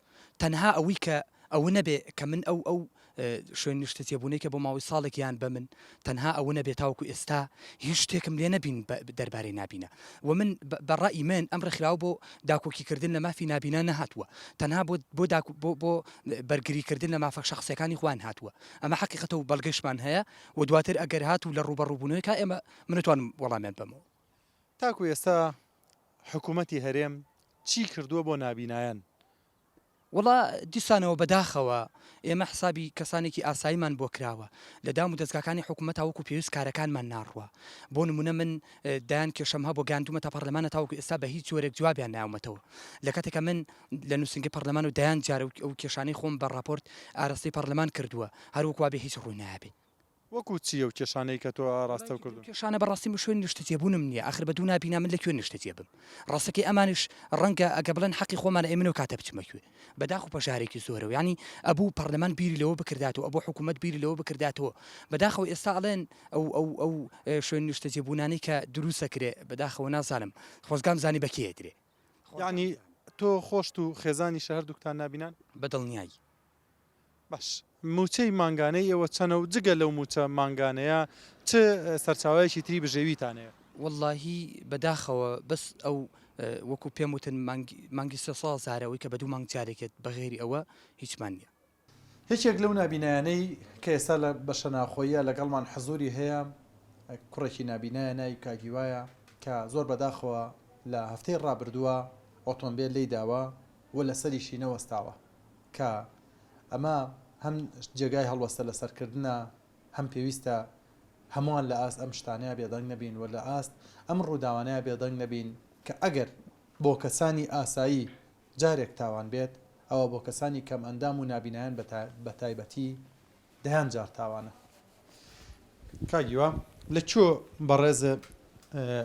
تەنها ئەوەی کە ئەوە نەبێ کە من ئەو ئەو شوێن نیشتەجێبوونەی کە بۆ ماوەی ساڵێک یان بە من تەنها ئەوە نەبێ تاوەکو ئێستا هیچ شتێکم لێ نەبین دەربارەی نابینا و من بە ڕەئی من ئەم ڕێکخراوە بۆ داکۆکی کردن لە مافی نابینا نەهاتووە تەنها بۆ بۆ بۆ بۆ بەرگری کردن لە مافە شەخسیەکانی خۆیان هاتووە ئەمە حەقیقەتە و بەڵگەشمان هەیە و دواتر ئەگەر هاتوو لە ڕووبەڕووبوونەوەی کا ئێمە من توانم وەڵامیان بەمەوە. تاکو ئێستا حکوومەتی هەرێم چی کردووە بۆ نابینایان؟ وەڵا دیسانەوە بەداخەوە ئێمە حسابی کەسانێکی ئاساییمان بۆ کراوە لە دام و دەزگاکانی حکومەتا وەکو پێویست کارەکانمان ناڕوا بۆ نمونە من دەیان کێشەم هەبووە گەیاندومەتە پەڕلەمان تاوەکو ئێستا بە هیچ جۆرێک جوابیان ناومەتەوە لە کاتێکا من لە نوسینگەی پەڕلەمان و دەیان جار ئەو کێشانەی خۆم بە ڕاپۆرت ئاراستەی پەڕلەمان کردووە هەر وەکو وابێ هیچ ڕووی نابێ. وەکو چی ئەو کێشانەی کە تۆ ئاراستەو کردوون؟ کێشانە بەڕاستی من شوێنی نیشتەجێبوونم نییە ئاخر بە دوو نابینا من لە کوێ نیشتەجێ بم ڕاستەکەی ئەمانیش ڕەنگە ئەگە بڵێن حەقی خۆمانە ئەی من ئەو کاتە بچمە کوێ بەداخ و پەژارێکی زۆرەوە یانی ئەبوو پەڕلەمان بیری لەوە بکرداتەوە ئەبوو حکوومەت بیری لەوە بکرداتەوە بەداخەوە ئێستا ئەڵێن ئەو ئەو ئەو شوێن نیشتەجێبوونانەی کە دروستەکرێ بەداخەوە نازانم خۆزگام زانی بە کێ ئەدرێ. یانی تۆ خۆشت و خێزانیشە هەردووکتان نابینان؟ بە دڵنیایی. باش مووچەی مانگانەی ئێوە چەنە و جگە لەو مووچە مانگانەیە چ سەرچاوەیەکی تری بژێویتان هەیە؟ وەڵاهی بەداخەوە بەس ئەو وەکو پێم وتن مانگی 300 هەزارە ئەوەی کە بە دوو مانگ جارێک یەت بەغێری ئەوە هیچمان نیە. یەکێک لەو نابینایانەی کە ئێستا لە بەشە ناوخۆییە لەگەڵمان حزوری هەیە کوڕێکی نابینایە ناوی کاک هیوایە کە زۆر بەداخەوە لە هەفتەی ڕابردووە ئۆتۆمبێل لێی داوە و لەسەریشی نەوەستاوە کە ئەمە هەم جێگای هەڵوەستە لەسەرکردنە، هەم پێویستە هەمووان لە ئاست ئەم شتانەیا بێدەنگ نەبین و لە ئاست ئەم ڕووداوانەیا بێدەنگ نەبین کە ئەگەر بۆ کەسانی ئاسایی جارێک تاوان بێت، ئەوا بۆ کەسانی کەمئەندام و نابینایان بە تایبەتی دەیان جار تاوانە. کاک هیوا لە کوێ بەڕێز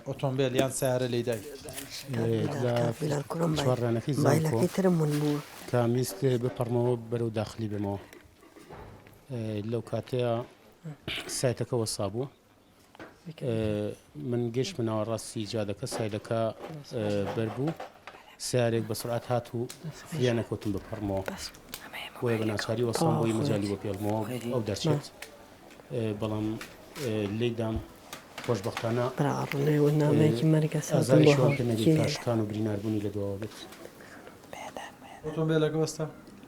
ئۆتۆمبێل یان سەیارە لێی دای؟ لە چوارڕیانەکەی زانکۆ کە ویست بپەڕمەوە بەرەو داخلی بێمەوە لەو کاتەیە سایتەکە وەسابوو من گەشتمە ناوەڕاستی جادەکە سایدەکە بەر بوو سیارێک بە سرعەت هات و فریا نەکەوتم بپەڕمەوە بۆیە بە ناچاری وەسام بۆی مەجالی بۆ پێڵمەوە ئەو دەرچێت بەڵام لێدام خۆشببختانە ئازاری شوان پێ نەگەی کاشکان و بریناربوونی لە دواوە بێت ئۆتۆمبیلەکە وەستا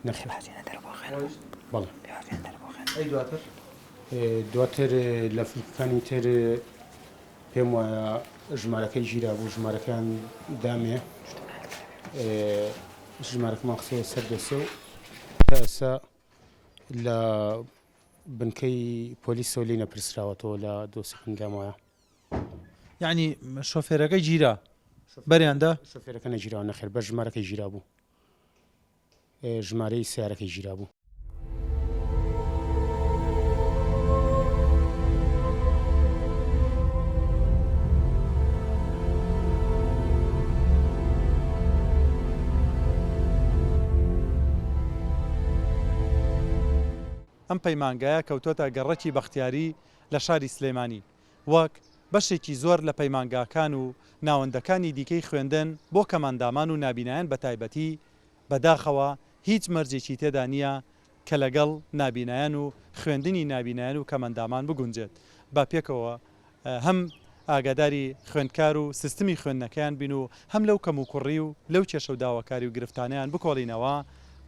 نەخێر بەڵێ ئەی دواتر دواتر لە فلکەکانی تر پێم وایە ژمارەکەی گیرا بوو ژمارەکەیان دامێ ژمارەکەمان خستەوە سەر دۆسێ و تا ئێستا لە بنکەی پۆلیسەوە لێی نەپرسراوەتەوە لە دۆسێکم لام وایە. یعنی شۆفێرەکە گیرا بەریاندا؟ شۆفێرەکە نەگیراوە نەخێر بەس ژمارەکەی گیرابوو. ژمارەی سەیارەکەی گیرابوو. ئەم پەیمانگایە کەوتۆتە گەڕەکی بەختیاری لە شاری سلێمانی، وەک بەشێکی زۆر لە پەیمانگاکان و ناوەندەکانی دیکەی خوێندن بۆ کەمئەندامان و نابینایان بەتایبەتی بەداخەوە هیچ مەرجێکی تێدا نییە کە لەگەڵ نابینایان و خوێندنی نابینایان و کەمئەندامان بگونجێت با پێکەوە هەم. ئاگاداری خوێندکار و سیستمی خوێندنەکەیان بین و هەم لەو کەموکوڕی و لەو کێشە و داواکاری و گرفتانەیان بکۆڵینەوە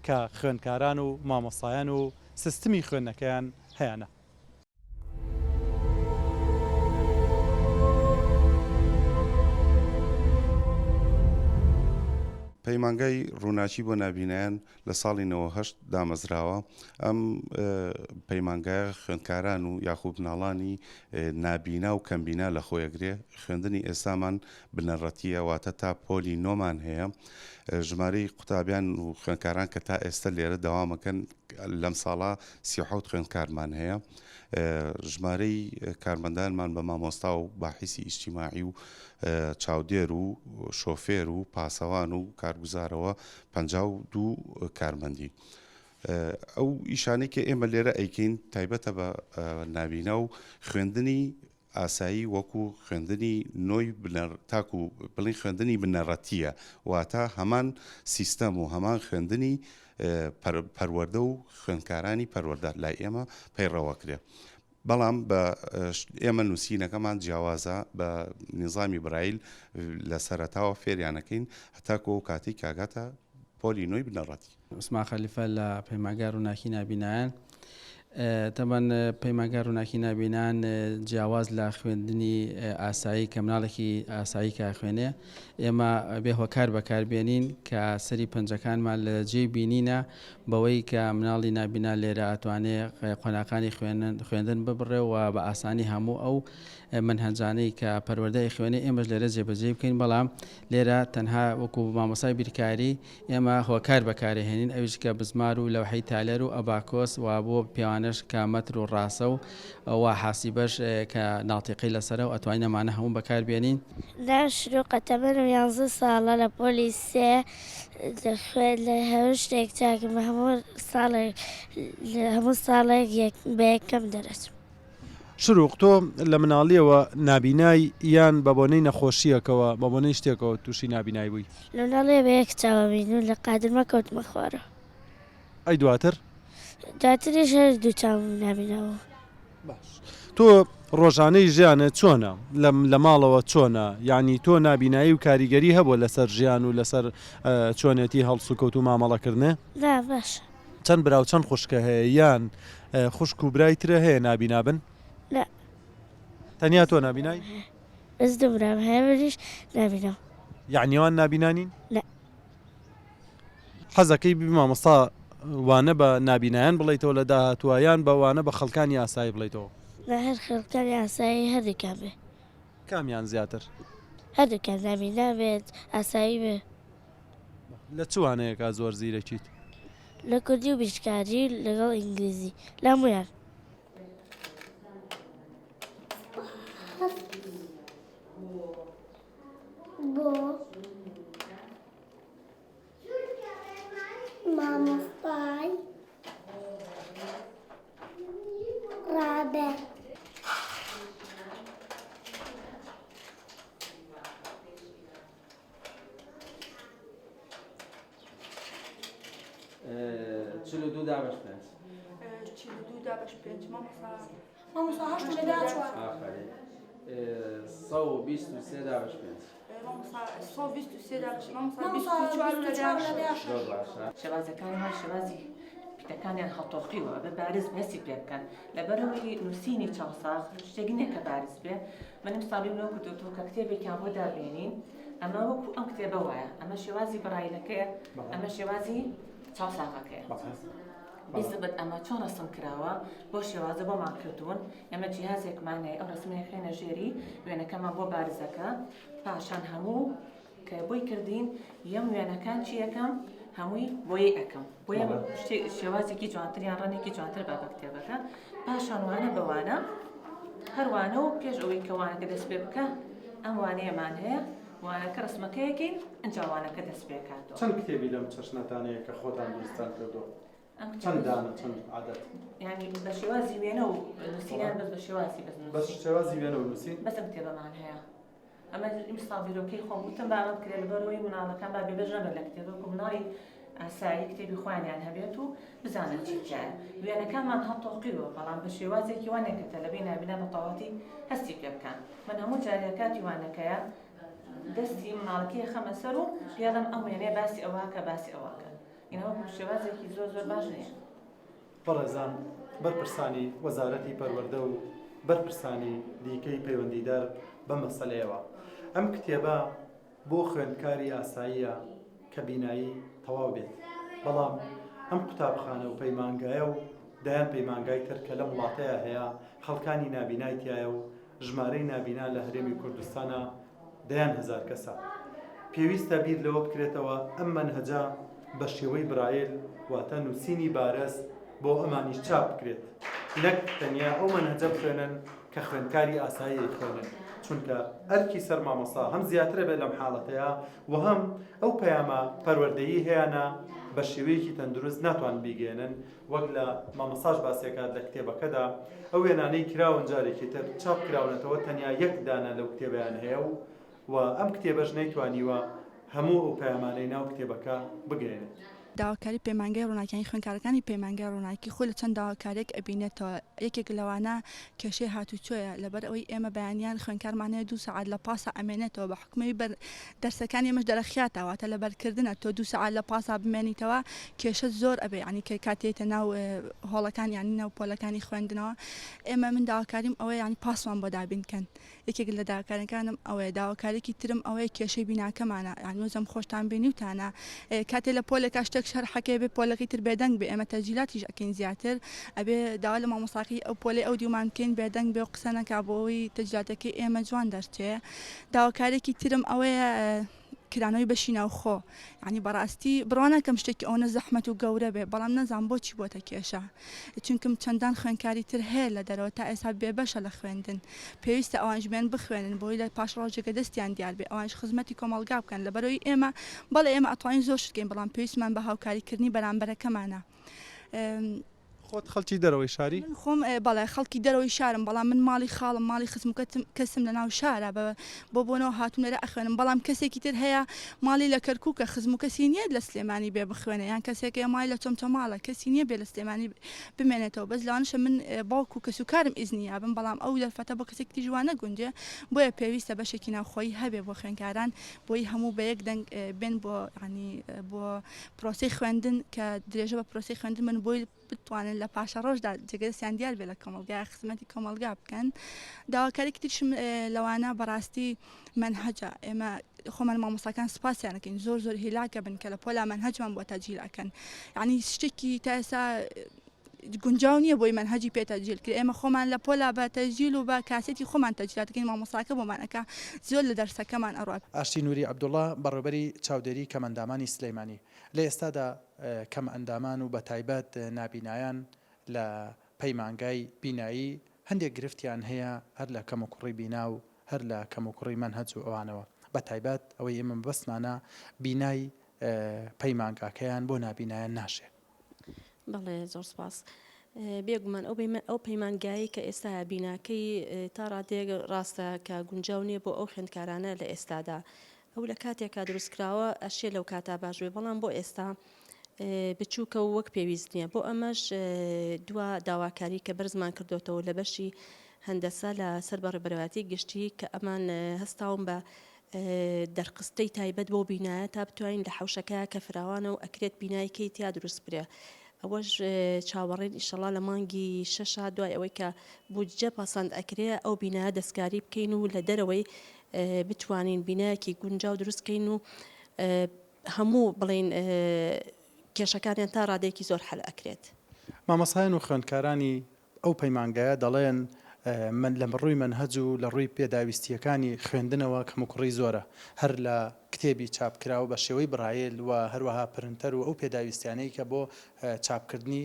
کە خوێندکاران و مامۆستایان و سیستمی خوێندنەکەیان هەیانە. پەیمانگای ڕووناکی بۆ نابینایان لە ساڵی 98 دامەزراوە ئەم پەیمانگایە خوێندکاران و یاخود مناڵانی نابینا و کەمبینا لە خۆیەگرێ خوێندنی ئێستامان بنەڕەتییە واتە تا پۆلی نۆمان هەیە ژمارەی قوتابیان و خوێندکاران کە تا ئێستا لێرە دەوامەکەن لەم ساڵە 37 خوێندکارمان هەیە ژمارەی کارمەندانمان بە مامۆستا و باحیسی ئیجتیماعی و چاودێر و شۆفێر و پاسەوان و کارگوزارەوە 52 کارمەندین. ئەو ئیشانەی کە ئێمە لێرە ئەیکەین تایبەتە بە نابینا و خوێندنی ئاسایی وەکو خوێندنی نۆی بنەڕ تاکو بڵێین خوێندنی بنەڕەتییە واتە هەمان سیستەم و هەمان خوێندنی پەروەردە و خوێندکارانی پەروەردە لای ئێمە پەیڕەوەکرێ بەڵام بە ئێمە نووسینەکەمان جیاوازە بە نیزامی برایل لە سەرەتاوە فێریانەکەین هەتاکو ئەو کاتەی کاگاتە پۆلی نۆی بنەڕەتی. عوسمان خەلیفە لە پەیمانگای ڕووناکی نابینایان تەبەن پەیمانگای ڕووناکی نابینان جیاواز لە خوێندنی ئاسایی کە مناڵێکی ئاسایی کە خوێنێ ئێمە بێ هۆکار بەکاربێنین کە سەری پەنجەکانمان لە جێی بینینە بەوەی کە مناڵی نابینا لێرە ئەتوانێ قۆناقانی خوێندن ببڕێ و بە ئاسانی هەموو ئەو مەنهەجانەی کە پەروەردە ئەیخوێنێ ئێمەش لێرە جێبەجێی بکەین بەڵام لێرە تەنها وەکو مامۆستای بیرکاری ئێمە هۆکار بەکارئەهێنین ئەویش کە بزمار و لەوحەی تالەر و ئەباکۆس و بۆ پێوانەش کە مەتر و ڕاسە و و حاسیبەش کە ناتیقەی لەسەرە و ئەتوانین ئەمانە هەموو بەکاربێنین. ناوم شروقە تەمەنم یانزە ساڵە لە پۆلی سێ دەخوێن لە هەموو شتێک چاکم هەموو ساڵێک هەموو ساڵێک بە یەکەم دەرەچم. شروق تۆ لە مناڵیەوە نابینای یان بە بۆنەی نەخۆشیەکەوە بە بۆنەی شتێکەوە توشی نابینای بووی؟ لە مناڵیە بە یەک چاوە بینیم لە قادرمە کەوتمە خوارەوە. ئەی دواتر؟ دواتریش هەر دوو چاوم نابینا بوو. باش تۆ ڕۆژانەی ژیانت چۆنە؟ لە ماڵەوە چۆنە؟ یانی تۆ نابینایی و کاریگەری هەبووە لەسەر ژیان و لەسەر چۆنێتی هەڵسوکەوت و مامەڵەکردنێ؟ نا باشە. چەند برا و چەند خوشکە هەیە یان خوشک و برای ترە هەیە نابینا بن؟ نا. تەنیا تۆ نابینای؟ بەس دوو برام هەیە منیش نابینام. یەعنی ئەوان نابینا نین؟ نا. حەزەکەی ببی مامۆستا وانە بە نابینایان بڵێیتەوە لە داهاتووا یان بە وانە بە خەڵکانی ئاسایی بڵێیتەوە؟ نا هەر خەڵکانی ئاسایی هەردووکیان بێ. کامیان زیاتر؟ هەردووکیان نابینا بێت ئاسایی بێ. لە چ وانەیەکا زۆر زیرەکیت؟ لە کوردی و بیرکاری لەگەڵ ئینگلیزی لە هەموویان. بۆ مامۆستای ڕابەر. 42 دابەش پێنج. 42 دابەش پێنج مامۆستا. مامۆستا هەشت لە دا چوار. ئافەرین. 123 دابەش پێنج. مامۆستا 123 دابەش مامۆستا 24 لە دا شەش. زۆر باشە. شێوازەکانمان شێوازی پیتەکانیان هەڵتۆقیوە ئەبێ بارز هەستی پێ بکەن لەبەرئەوەی نووسینی چاوساغ شتێک نییە کە بارز بێ من ئەمساڵ بیرم لەوە کردۆتەوە کە کتێبێکیان بۆ دابێنین ئەمە وەکو ئەم کتێبە وایە ئەمە شێوازی بڕایلەکەیە ئەمە شێوازی چاوساغەکەیە بیزبت ئەمە چۆن ڕسم کراوە بۆ شێوازە بۆمان کردوون ئێمە جیهازێکمان هەیە ئەو ڕسمەیە خێنە ژێری وێنەکەمان بۆ بارزەکە پاشان هەموو کە بۆی کردین یەم وێنەکان چی ئەکەم هەمووی بۆیەی ئەکەم بۆیە شێوازێکی جوانتر یان ڕەنێکی جوانتر با بە کتێبەکە پاشان وانە بە وانە هەروانە و پێش ئەوەی کە وانەکە دەست پێ بکە ئەم وانەیەمان هەیە وانەکە ڕسمەکەیەکەین ئەجا وانەکە دەست پێکاتەوە. چەند کتێبی لەم چەشنەتان هەیە کە خۆتان دروستتان کردووە؟ چەند دانە چەند عەدەد؟ یانی بە شێوازی وێنە و نووسینیان بەس بە شێوازی بەس نووسین. بەس شێوازی وێنە و نووسین؟ بەس ئەم کتێبەمان هەیە. ئەمە ئیمساڵ بیرۆکەی خۆم وتم با ئەمە بکرێت لەبەرئەوەی مناڵەکان با بێبەش نەبن لە کتێب وەکو مناڵی. ئاسایی کتێبی خۆیانیان هەبێت و بزانن چی تیایە. وێنەکانمان هەڵتۆقیوە بەڵام بە شێوازێکی وا نیە کە تەلەبەی نابینا بە تەواوەتی هەستی پێ بکان. من هەموو جارێ کاتی وانەکەیە دەستی مناڵەکەی ئەخەمە سەر و پێڵێم ئەم وێنەیە باسی ئەوە کە باسی ئەوە کە. ئینە وەکو شێوازێکی زۆر زۆر باش نیە. بەڕێزان بەرپرسانی وەزارەتی پەروەردە و بەرپرسانی دیکەی پەیوەندیدار بەم مەسەلەیەوە ئەم کتێبە بۆ خوێندکاری ئاساییە کە بینایی تەواو بێت، بەڵام ئەم قوتابخانە و پەیمانگایە و دەیان پەیمانگای تر کە لەم وڵاتەیا هەیە خەڵکانی نابینای تیایە و ژمارەی نابینا لە هەرێمی کوردستانا دەیان هەزار کەسە. پێویستە بیر لەوە بکرێتەوە ئەم مەنهەجە بە شێوەی برایل واتە نووسینی بارز بۆ ئەمانیش چاپ بکرێت نەک تەنیا ئەو مەنهەجە بخوێنن کە خوێندکاری ئاسایی ئەیخوێنن چونکە ئەرکی سەر مامۆستا هەم زیاترە بێت لەم حاڵەتەیا و هەم ئەو پەیامە پەروەردەیی هەیانە بە شێوەیەکی تەندروست ناتوانن بیگەیەنن وەک لە مامۆستاش باسی ئەکات لە کتێبەکەدا ئەو وێنانەی کراون جارێکی تر چاپ کراونەتەوە تەنیا یەک دانە لەو کتێبەیان هەیە و و ئەم کتێبەش نەیتوانیوە هەموو ئەو پەیامانەی ناو کتێبەکە بگەیەنێت. داواکاری پەیمانگای ڕووناکی یانی خوێندکارەکانی پەیمانگای ڕووناکی خۆی لە چەند داواکاریەک ئەبینێتەوە یەکێک لەوانە کێشەی هاتوچۆیە لەبەر ئەوەی ئێمە بەیانیان خوێندکارمان هەیە دوو سەعات لە پاسا ئەمێنێتەوە بە حوکمەوی بەر دەرسەکانی ئێمەش دەرەخیاتە واتە لەبەرکردنە تۆ دوو سەعات لە پاسا بمێنیتەوە کێشەت زۆر ئەبێ یانی کە کاتێ یەیتە ناو هۆڵەکان یانی ناو پۆلەکانی خوێندنەوە ئێمە من داواکاریم ئەوەیە یانی پاسمان بۆ دابین کەن یەکێک لە داواکاریەکانم ئەوەیە، داواکاریەکی ترم ئەوەیە کێشەی بیناکەمانە، یانی وەزم خۆشتان بینیوتانە کاتێ لە پۆلێکا شتێک شەرحەکەی ئەبێ پۆلەکەی تر بێدەنگ بێ ئێمە تەسجیلاتیش ئەکەین زیاتر ئەبێ داوا لە مامۆستاکەی ئەو پۆلەی ئەو دیومان بکەین بێدەنگ بێ و قسە نەکا بۆ ئەوەی تەسجیلاتەکەی ئێمە جوان دەرچێ داواکاریەکی ترم ئەوەیە کرانەوەی بەشی ناوخۆ یانی بەڕاستی بڕوا ناکەم شتێکی ئەوەنە زەحمەت و گەورە بێ بەڵام نازانم بۆچی بۆتە کێشە چونکم چەندان خوێندکاری تر هەیە لە دەرەوە تا ئێستا بێبەشە لە خوێندن پێویستە ئەوانیش بێن بخوێنن بۆی لە پاش ڕۆژێکە دەستیان دیار بێ ئەوانیش خزمەتی کۆمەڵگا بکەن لەبەرئەوەی ئێمە بەڵێ ئێمە ئەتوانین زۆر شت بکەین بەڵام پێویستمان بە هاوکاری کردنی بەرامبەرەکەمانە. خۆت خەڵکی دەرەوەی شاری؟ من خۆم بەڵێ خەڵکی دەرەوەی شارم بەڵام من ماڵی خاڵم ماڵی خزم و کەسم لە ناو شارە بە بۆ بۆنەوە هاتووم لێرە ئەخوێنم بەڵام کەسێکی تر هەیە ماڵی لە کەرکووکە خزم و کەسی نییە لە سلێمانی بێ بخوێنێ یان کەسێک هەیە ماڵی لە چەمچەماڵە کەسی نییە بێ لە سلێمانی بمێنێتەوە بەس لەوانەشە من باوک و کەس و کارم ئیزنی یابم بەڵام ئەو دەرفەتە بۆ کەسێکی تریش وا نەگونجێ بۆیە پێویستە بەشێکی ناوخۆیی هەبێ بۆ خوێندکاران بۆی هەموو بە یەک دەنگ بێن بۆ یانی بۆ پرۆسەی خوێندن کە درێژە بە پرۆسەی خوێندن بن بۆی بتوانن لە پاشەڕۆژدا جێگە دەستیان دیار بێ لە کۆمەڵگا خزمەتی کۆمەڵگا بکەن داواکاریکی تریشم لەوانە بەڕاستی مەنهەجە ئێمە خۆمان مامۆستاکان سپاسیان ئەکەین زۆر زۆر هیلاکە بن کە لە پۆلا مەنهەجمان بۆ تەجیل ئەکەن یعنی شتێکی تا ئێستا گونجاو نییە بۆی مەنهەجی پێ تەجیل کرێ ئێمە خۆمان لە پۆلا بە تەجیل و بە کاسێتی خۆمان تەجیلات دەکەین مامۆستاکە بۆمان ئەکا زۆر لە دەرسەکەمان ئەڕوات. ئاشتی نوری عەبدوڵا بەڕێوبەری چاودێری کەمئەندامانی سلێمانی لە ئێستادا کەمئەندامان و بەتایبەت نابینایان لە پەیمانگای بینایی هەندێک گرفتیان هەیە هەر لە کەموکوڕی بینا و هەر لە کەموکوڕی مەنهەج و ئەوانەوە بەتایبەت ئەوەی ئێمە مەبەستمانە بینای پەیمانگاکەیان بۆ نابینایان ناشێ. بەڵێ زۆر سپاس. بێگومان ئەو ئەو پەیمانگایەی کە ئێستا بیناکەی تا ڕادەیەک ڕاستە کە گونجاو نییە بۆ ئەو خوێندکارانە لە ئێستادا ئەو لە کاتێکا دروستکراوە ئەشێ لەو کاتا باش بێ بەڵام بۆ ئێستا بچووکە و وەک پێویست نییە بۆ ئەمەش دوا داواکاری کە بەرزمان کردوتەوە لە بەشی هەندەسە لە سەر بەڕێبەرایەتی گشتی کە ئەمان هەستاون بە دەرخستەی تایبەت بەو بینایە تا بتوانین لە حەوشەکەیا کە فراوانە و ئەکرێت بینایکەی تیا دروست بکرێ ئەوەش چاوەڕێین ئیشەڵا لە مانگی شەشا دوای ئەوەی کە بودجە پەسەند ئەکرێ ئەو بینایە دەستکاری بکەین و لە دەرەوەی بتوانین بینایەکی گونجاو دروست کەین و هەموو بڵێین کێشەکانیان تا ڕادەیەکی زۆر حەل ئەکرێت. مامۆستایان و خوێندکارانی ئەو پەیمانگایە دەڵێن، لە ڕووی مەنهەج و لە ڕووی پێداویستییەکانی خوێندنەوە کەموکوڕی زۆرە، هەر لە کتێبی چاپکراو بە شێوەی بڕایل و هەروەها پرنتەر و ئەو پێداویستیانەی کە بۆ چاپکردنی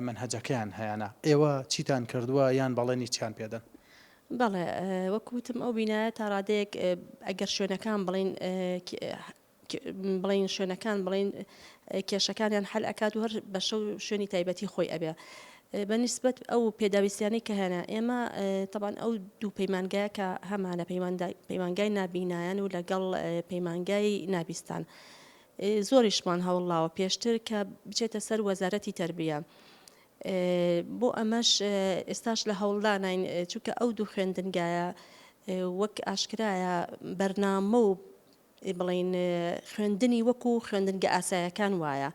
مەنهەجەکەیان هەیانە. ئێوە چیتان کردووە یان بەڵێنی چیان پێدەن؟ بەڵێ، وەک وتم ئەو بینایە تا ڕادەیەک ئەگەر شوێنەکان بڵێین بڵێین شوێنەکان بڵێین کێشەکانیان حەل ئەکات و هەر بەشە و شوێنی تایبەتی خۆی ئەبێ بە نیسبەت ئەو پێداویستیانەی کە هەیانە ئێمە تەبعەن ئەو دوو پەیمانگایە کە هەمانە پەیمانگای نابینایان و لەگەڵ پەیمانگای نابیستان. زۆریشمان هەوڵداوە پێشتر کە بچێتە سەر وەزارەتی تەربیە بۆ ئەمەش ئێستاش لە هەوڵدانین چونکە ئەو دوو خوێندنگایە وەک ئاشکرایە بەرنامە و بڵێین خوێندنی وەکو خوێندنگە ئاسایەکان وایە.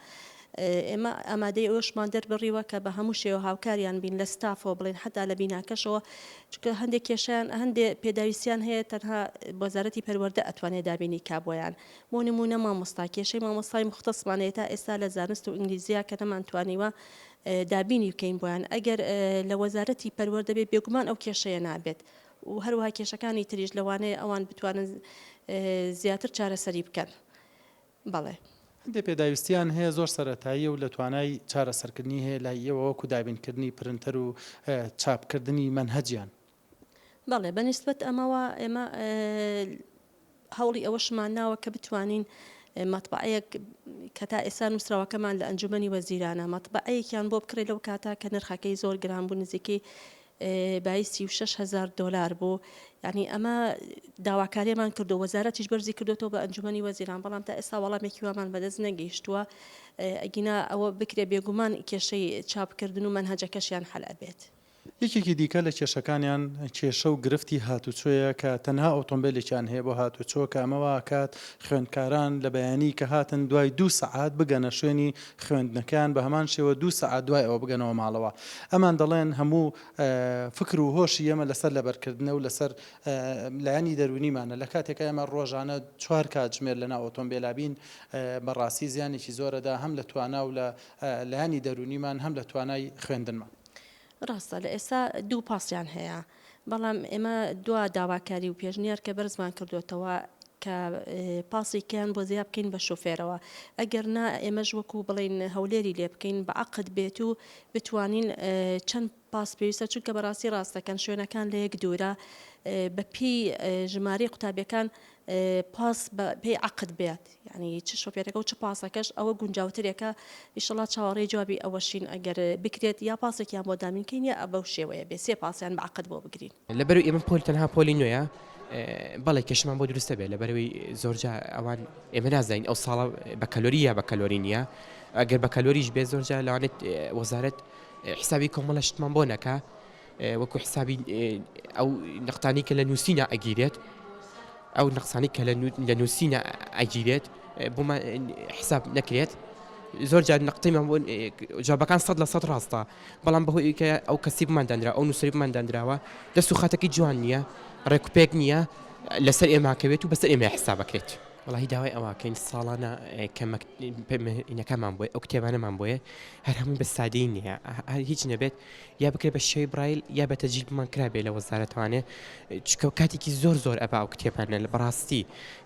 ئێمە ئامادەی ئەوەشمان دەربڕیوە کە بە هەموو شێوە هاوکاریان بین لە ستافەوە بڵێن حتا لە بیناکەشەوە چونکە هەندێک کێشیان هەندێک پێداویستیان هەیە تەنها وەزارەتی پەروەردە ئەتوانێت دابینی کا بۆیان بۆ نموونە مامۆستا کێشەی مامۆستای موختەسمان هەیە تا ئێستا لە زانست و ئینگلیزیا کە نەمانتوانیوە دابینی بکەین بۆیان ئەگەر لە وەزارەتی پەروەردە بێ بێگومان ئەو کێشەیە نابێت و هەروەها کێشەکانی تریش لەوانەیە ئەوان بتوانن زیاتر چارەسەری بکەن بەڵێ. هەندێک پێداویستیان هەیە زۆر سەرەتاییە و لە توانای چارەسەرکردنی هەیە لای ئێوە وەکو دابینکردنی پرنتەر و چاپکردنی مەنهەجیان. بەڵێ بە نیسبەت ئەمەوە ئێمە هەوڵی ئەوەشمان ناوە کە بتوانین مەتبەعەیەک کە تا ئێستا نووسراوەکەمان لە ئەنجومەنی وەزیرانە مەتبەعەیەکیان بۆ بکڕێت لەو کاتە کە نرخەکەی زۆر گران بوو نزیکەی بایی 36 هزار دۆلار بوو یعنی ئەمە داواکاریمان کردو وەزارەتیش بەرزی کردوێتەوە بە ئەنجومەنی وەزیران بەڵام تا ئێستا وەڵامێکی وامان بەدەست نەگەیشتووە ئەگینا ئەوە بکرێ بێگومان کێشەی چاپکردن و مەنهەجەکەشیان حەل ئەبێت. یەکێکی دیکە لە کێشەکانیان کێشە و گرفتی هاتوچۆیە کە تەنها ئۆتۆمبێلێکیان هەیە بۆ هاتوچۆ کە ئەمە وا ئەکات خوێندکاران لە بەیانی کە هاتن دوای دوو سەعات بگەنە شوێنی خوێندنەکەیان بە هەمان شێوە دوو سەعات دوای ئەوە بگەنەوە ماڵەوە ئەمان دەڵێن هەموو فکر و هۆشی ئێمە لەسەر لەبەرکردنە و لەسەر لایەنی دەروونیمانە لە کاتێکا ئێمە ڕۆژانە چوار کاتژمێر لەناو ئۆتۆمبێلا بین بەڕاستی زیانێکی زۆرەدا هەم لە توانا و لە لایەنی دەروونیمان هەم لە توانای خوێندنمان. ڕاستە لە ئێستا دوو پاسیان هەیە بەڵام ئێمە دوا داواکاری و پێشنیار کە بەرزمان کردوێتەوە کە پاسێکیان بۆ زیا بکەین بە شۆفێرەوە ئەگەر نا ئێمەش وەکو بڵین هەولێری لێ بکەین بە عقد بێت و بتوانین چەند پاس پێویستە چونکە بەڕاستی ڕاستەکەن شوێنەکان لە یەک دوورە بە پێی ژمارەی قوتابیەکان پاس بە پێی عقد بێت یانی چ شۆفێرەکە و چ پاسەکەش ئەوە گونجاوترێکە ئیشەڵا چاوەڕێی جوابی ئەوەشین ئەگەر بکرێت یا پاسێکیان بۆ دابین کەین یا بەو شێوەیە بێ سێ پاسیان بە عەقد بۆ بگرین. لەبەرئەوەی ئێمە پۆل تەنها پۆلی نوێیە بەڵێ کێشەمان بۆ دروست دەبێت لەبەرئەوەی زۆرجار ئەوان ئێمە نازانین ئەو ساڵە بەکەلۆری یا بەکەلۆری نییە ئەگەر بەکەلۆریش بێت زۆرجار لەوانێت وەزارەت حسابی کۆمەڵە شتمان بۆ نەکا وەکو حسابی ئەو نەختانی کە لە نووسینە ئەگیرێت ئەو نەقسانی کە لە نووسینە ئەگیرێت بۆمان حساب نەکرێت زۆر جار نەقتیمان بۆ جوابەکان سەد لە سەد ڕاستە بەڵام بەهۆی کە ئەو کەسی بمان دانرا ئەو نووسری بمان دانراوە دەست و خاتەکەی جوان نییە ڕێکوپێک نییە لەسەر ئێماکەوێت و بەسەر ئێمە حسابەکرێت. وەڵاهی داوای ئەوەکەین ساڵانە کە مەکتەبەکەمان بۆیە ئەو کتێبانەمان بۆیە هەر هەمووی بە سادەیی نییە هەر هیچ نەبێت یا بکرێت بە شێوەی برایل یا بە تەجیل بمان کرابێ لە وەزارەتوانێ چکە کاتێکی زۆر زۆر ئەبا ئەو کتێبانە لە بەڕاستی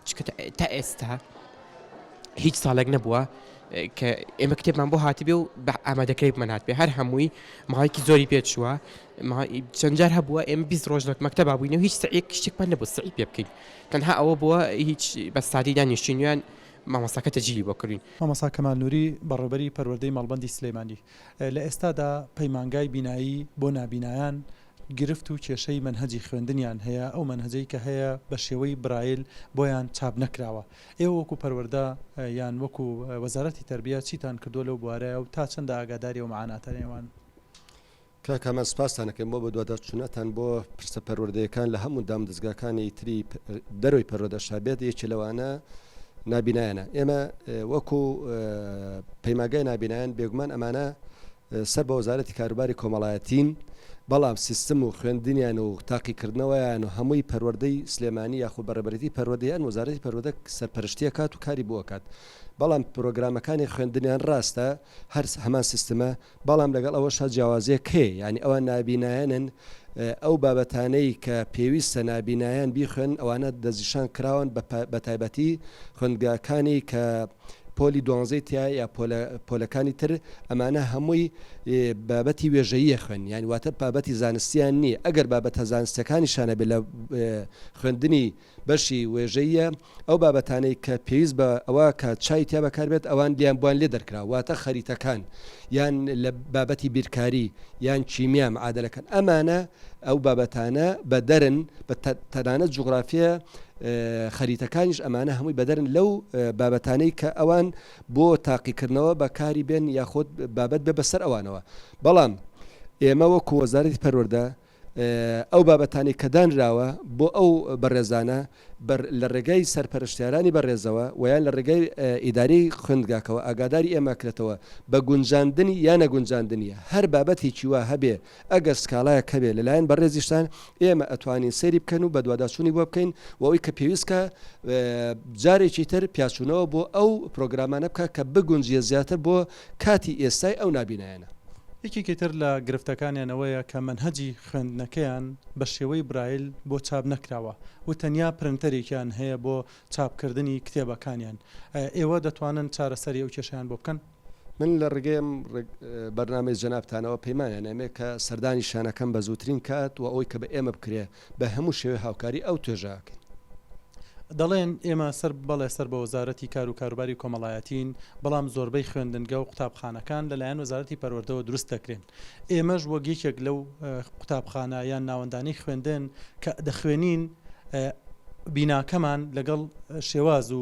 چکە تا ئێستا هیچ ساڵێک نەبووە کە ئێمە کتێبمان بۆ هاتبێ و بە ئامادەکەی بمان هاتبێ هەر هەمووی ماوەیەکی زۆری پێچووە چەند جار هەبووە ئێمە 20 ڕۆژ لە مەکتەبا بووینەوە هیچ سعیەک شتێکمان نەبوو سعی پێ بکەین تەنها ئەوە بووە هیچ بە سادەی دانیشتین یان مامۆستاکە تەجیلی بۆ کردوین. مامۆستا کەمال نوری بەڕێوبەری پەروەردەی مەڵبەندی سلێمانی لە ئێستادا پەیمانگای بینایی بۆ نابینایان گرفت و کێشەی مەنهەجی خوێندنیان هەیە ئەو مەنهەجەی کە هەیە بە شێوەی برایل بۆیان چاپ نەکراوە ئێوە وەکو پەروەردە یان وەکو وەزارەتی تەربیە چیتان کردووە لەو بوارەیە و تا چەندە ئاگاداری ئەو معاناتەن ئێوان؟ کاک کامان سوپاستان ئەکەین بۆ بەدواداچونەتان بۆ پرسە پەروەردەیەکان لە هەموو دامودەزگاکانی تری دەرەوەی پەروەردەشا بێت یەکێ لەوانە نابینایانە ئێمە وەکو پەیماگای نابینایان بێگومان ئەمانە سەر بە وەزارەتی کاروباری کۆمەڵایەتین بەڵام سیستم و خوێندنیان و تاقیکردنەوەیان و هەمووی پەروەردەی سلێمانی یاخود بەڕێبەرێتی پەروەردەیان وەزارەتی پەروەردە سەرپەرشتیەکات و کاری بۆ ئەکات بەڵام پرۆگرامەکانی خوێندنیان ڕاستە هەر هەمان سیستمە بەڵام لەگەڵ ئەوەشا جیاوازیەک هەیە یانی ئەوان نابینایانن ئەو بابەتانەی کە پێویستە نابینایان بیخوێن ئەوانە دەستنیشان کراون بە تایبەتی خوێندگاکانی کە پۆلی دوانزەی تیا یا پۆلەکانی تر ئەمانە هەمووی بابەتی وێژەییە خوێن یان واتە بابەتی زانستیان نییە ئەگەر بابەتە زانستەکانیشانە بێ لە خوێندنی بەشی وێژەییە، ئەو بابەتانەی کە پێویست بە ئەوە کە چای تیا بەکار بێت ئەوان لیان بۆیان لێ دەرکرا واتە خەریتەکان یان لە بابەتی بیرکاری یان کیمیا معادلەکان ئەمانە ئەو بابەتانە بەدەرن بە تەنانەت جوغرافیە. خەریتەکانیش ئەمانە هەمووی بەدەرن لەو بابەتانەی کە ئەوان بۆ تاقیکردنەوە بەکاری بێن یاخود بابەت بێ بەسەر ئەوانەوە بەڵام ئێمە وەکو وەزارەتی پەروەردە ئەو بابەتانەی کە دانراوە بۆ ئەو بەڕێزانە لە ڕێگای سەرپەرشتیارانی بەڕێزەوە و یان لە ڕێگای ئیدارەی خوێندگاکەوە ئاگاداری ئێمە کرێتەوە بە گونجاندنی یا نەگونجاندنی هەر بابەتێکی وا هەبێ ئەگەر سکاڵایەک هەبێ لەلایەن بەڕێزیشتان ئێمە ئەتوانین سەیری بکەن و بەدواداچوونی بۆ بکەین و ئەوەی کە پێویست کە جارێکی تر پیاچوونەوە بۆ ئەو پرۆگرامانە بکە کە بگونجیە زیاتر بۆ کاتی ئێستای ئەو نابینایانە. یەکێکی تر لە گرفتەکانیان ئەوەیە کە مەنهەجی خوێندنەکەیان بە شێوەی برایل بۆ چاپ نەکراوە و تەنیا پرنتەرێکیان هەیە بۆ چاپکردنی کتێبەکانیان. ئێوە دەتوانن چارەسەری ئەو کێشەیان بۆ بکەن؟ من لە ڕێگەی ئەم بەرنامەی جەنابتانەوە پەیمانیان ئەمێ کە سەردانی شانەکەم بە زووترین کات و ئەوەی کە بە ئێمە بکرێ بە هەموو شێوەی هاوکاری ئەو توێژە ئەکەین. دەڵێن ئێمە سەر بەڵێ سەر بە وەزارەتی کار و کاروباری کۆمەڵایەتین، بەڵام زۆربەی خوێندنگە و قوتابخانەکان لەلایەن وەزارەتی پەروەردەوە دروست دەکرێن. ئێمەش وەک یەکێک لەو قوتابخانە یان ناوەندانەی خوێندن کە دەخوێنین بیناکەمان لەگەڵ شێواز و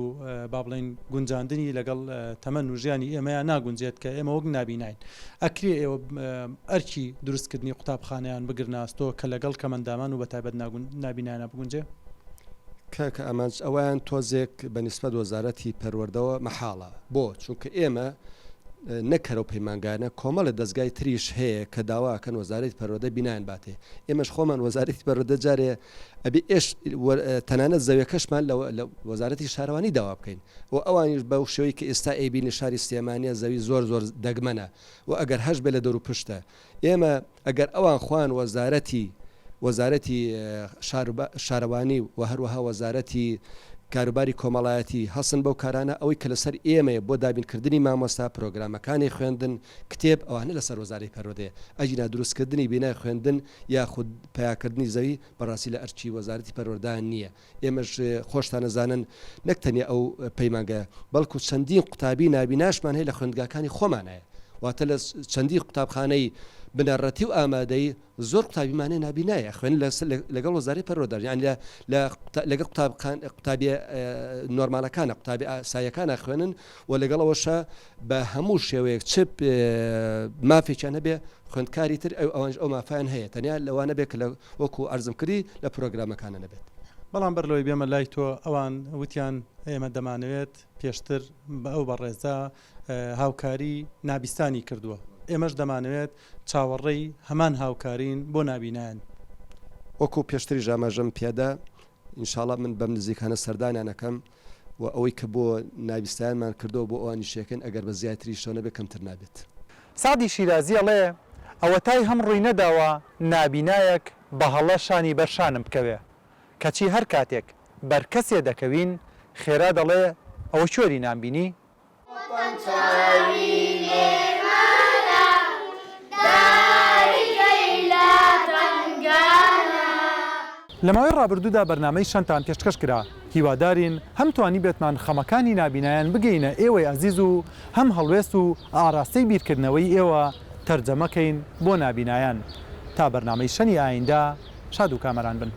با بڵێین گونجاندنی لەگەڵ تەمەن و ژیانی ئێمەیا ناگونجێت کە ئێمە وەک نابیناین. ئەکرێ ئێوە ئەرکی دروستکردنی قوتابخانەیان بگرنە ئەستۆ کە لەگەڵ کەمەندامان و بەتایبەت نابینایانە بگونجێ؟ کاک ئامانج ئەوەیان تۆزێک بە نیسبەت وەزارەتی پەروەردەوە مەحاڵە. بۆ؟ چونکە ئێمە نەک هەر ئەو پەیمانگایانە کۆمەڵێ دەزگای تریش هەیە کە داوا ئەکەن وەزارەتی پەروەردە بینایان باتێ. ئێمەش خۆمان وەزارەتی پەروەردە جارێ ئەبێ ئێش تەنانەت زەویەکەشمان لە وەزارەتی شارەوانی داوا بکەین و ئەوانیش بەو شێوەی کە ئێستا ئەیبینی شاری سلێمانیە زەوی زۆر زۆر دەگمەنە و ئەگەر هەش بێ لە دەوروپشتە ئێمە ئەگەر ئەوان خۆیان وەزارەتی وەزارەتی شارەوانی و هەروەها وەزارەتی کاروباری کۆمەڵایەتی هەڵسن بەو کارانە ئەوەی کە لەسەر ئێمەیە بۆ دابینکردنی مامۆستا پرۆگرامەکانی خوێندن کتێب ئەوانە لەسەر وەزارەی پەروەردەیە ئەگینا دروستکردنی بینای خوێندن یاخود پەیاکردنی زەوی بەڕاستی لە ئەرکی وەزارەتی پەروەردە نییە ئێمەش خۆشتان ئەزانن نەک تەنیا ئەو پەیمانگایە بەڵکو چەندین قوتابی نابیناشمان هەیە لە خوێندگاکانی خۆمان هەیە واتە لە چەندین قوتابخانەی بنەڕەتی و ئامادەیی زۆر قوتابیمان هەیە نابینایە خوێن لەگەڵ وەزارەی پەروەردە یان لە لەگەڵ قوتابخان قوتابیە نۆرمالەکانە قوتابی ئاساییەکانە خوێنن و لەگەڵ ئەوەشە بە هەموو شێوەیەک چ مافێکیان هەبێ خوێندکاری تر ئەو ئەوانش ئەو مافیان هەیە تەنیا لەوانە بێ کە لە وەکو عەرزم کردی لە پرۆگرامەکانە نەبێت. بەڵام بەر لەوەی بێمە لای تۆ ئەوان وتیان ئێمە دەمانەوێت پێشتر ئەو بەڕێزە هاوکاری نابیستانی کردووە ئێمەش دەمانەوێت چاوەڕێی هەمان هاوکارین بۆ نابینایان. وەکو پێشتریش ئاماژەم پێدا ان شاءاللە من بەم نزیکانە سەردانیان ئەکەم و ئەوەی کە بۆ نابیستایانمان کردووە بۆ ئەوانیش یەکەین ئەگەر بە زیاتریشەوە نەبێت کەمتر نابێت. سەعدی شیرازی ئەڵێ، ئەوەتای هەم ڕووی نەداوە نابینایەک بە هەڵە شانی بەر شانم بکەوێ، کەچی هەر کاتێک بەر کەسێ دەکەوین خێرا دەڵێ ئەوە کوێری نامبینی؟ وەتەن چاوی لێمانە، دایکەی لە تەنگانە. لە ماوەی ڕابردوودا بەرنامەی شەنتان پێشکەش کرا، هیوادارین هەم توانیبێتمان خەمەکانی نابینایان بگەینە ئێوەی ئازیز و هەم هەڵوێست و ئاراستەی بیرکردنەوەی ئێوە تەرجەمە کەین بۆ نابینایان. تا بەرنامەی شەنی ئایندە شاد و کامەران بن.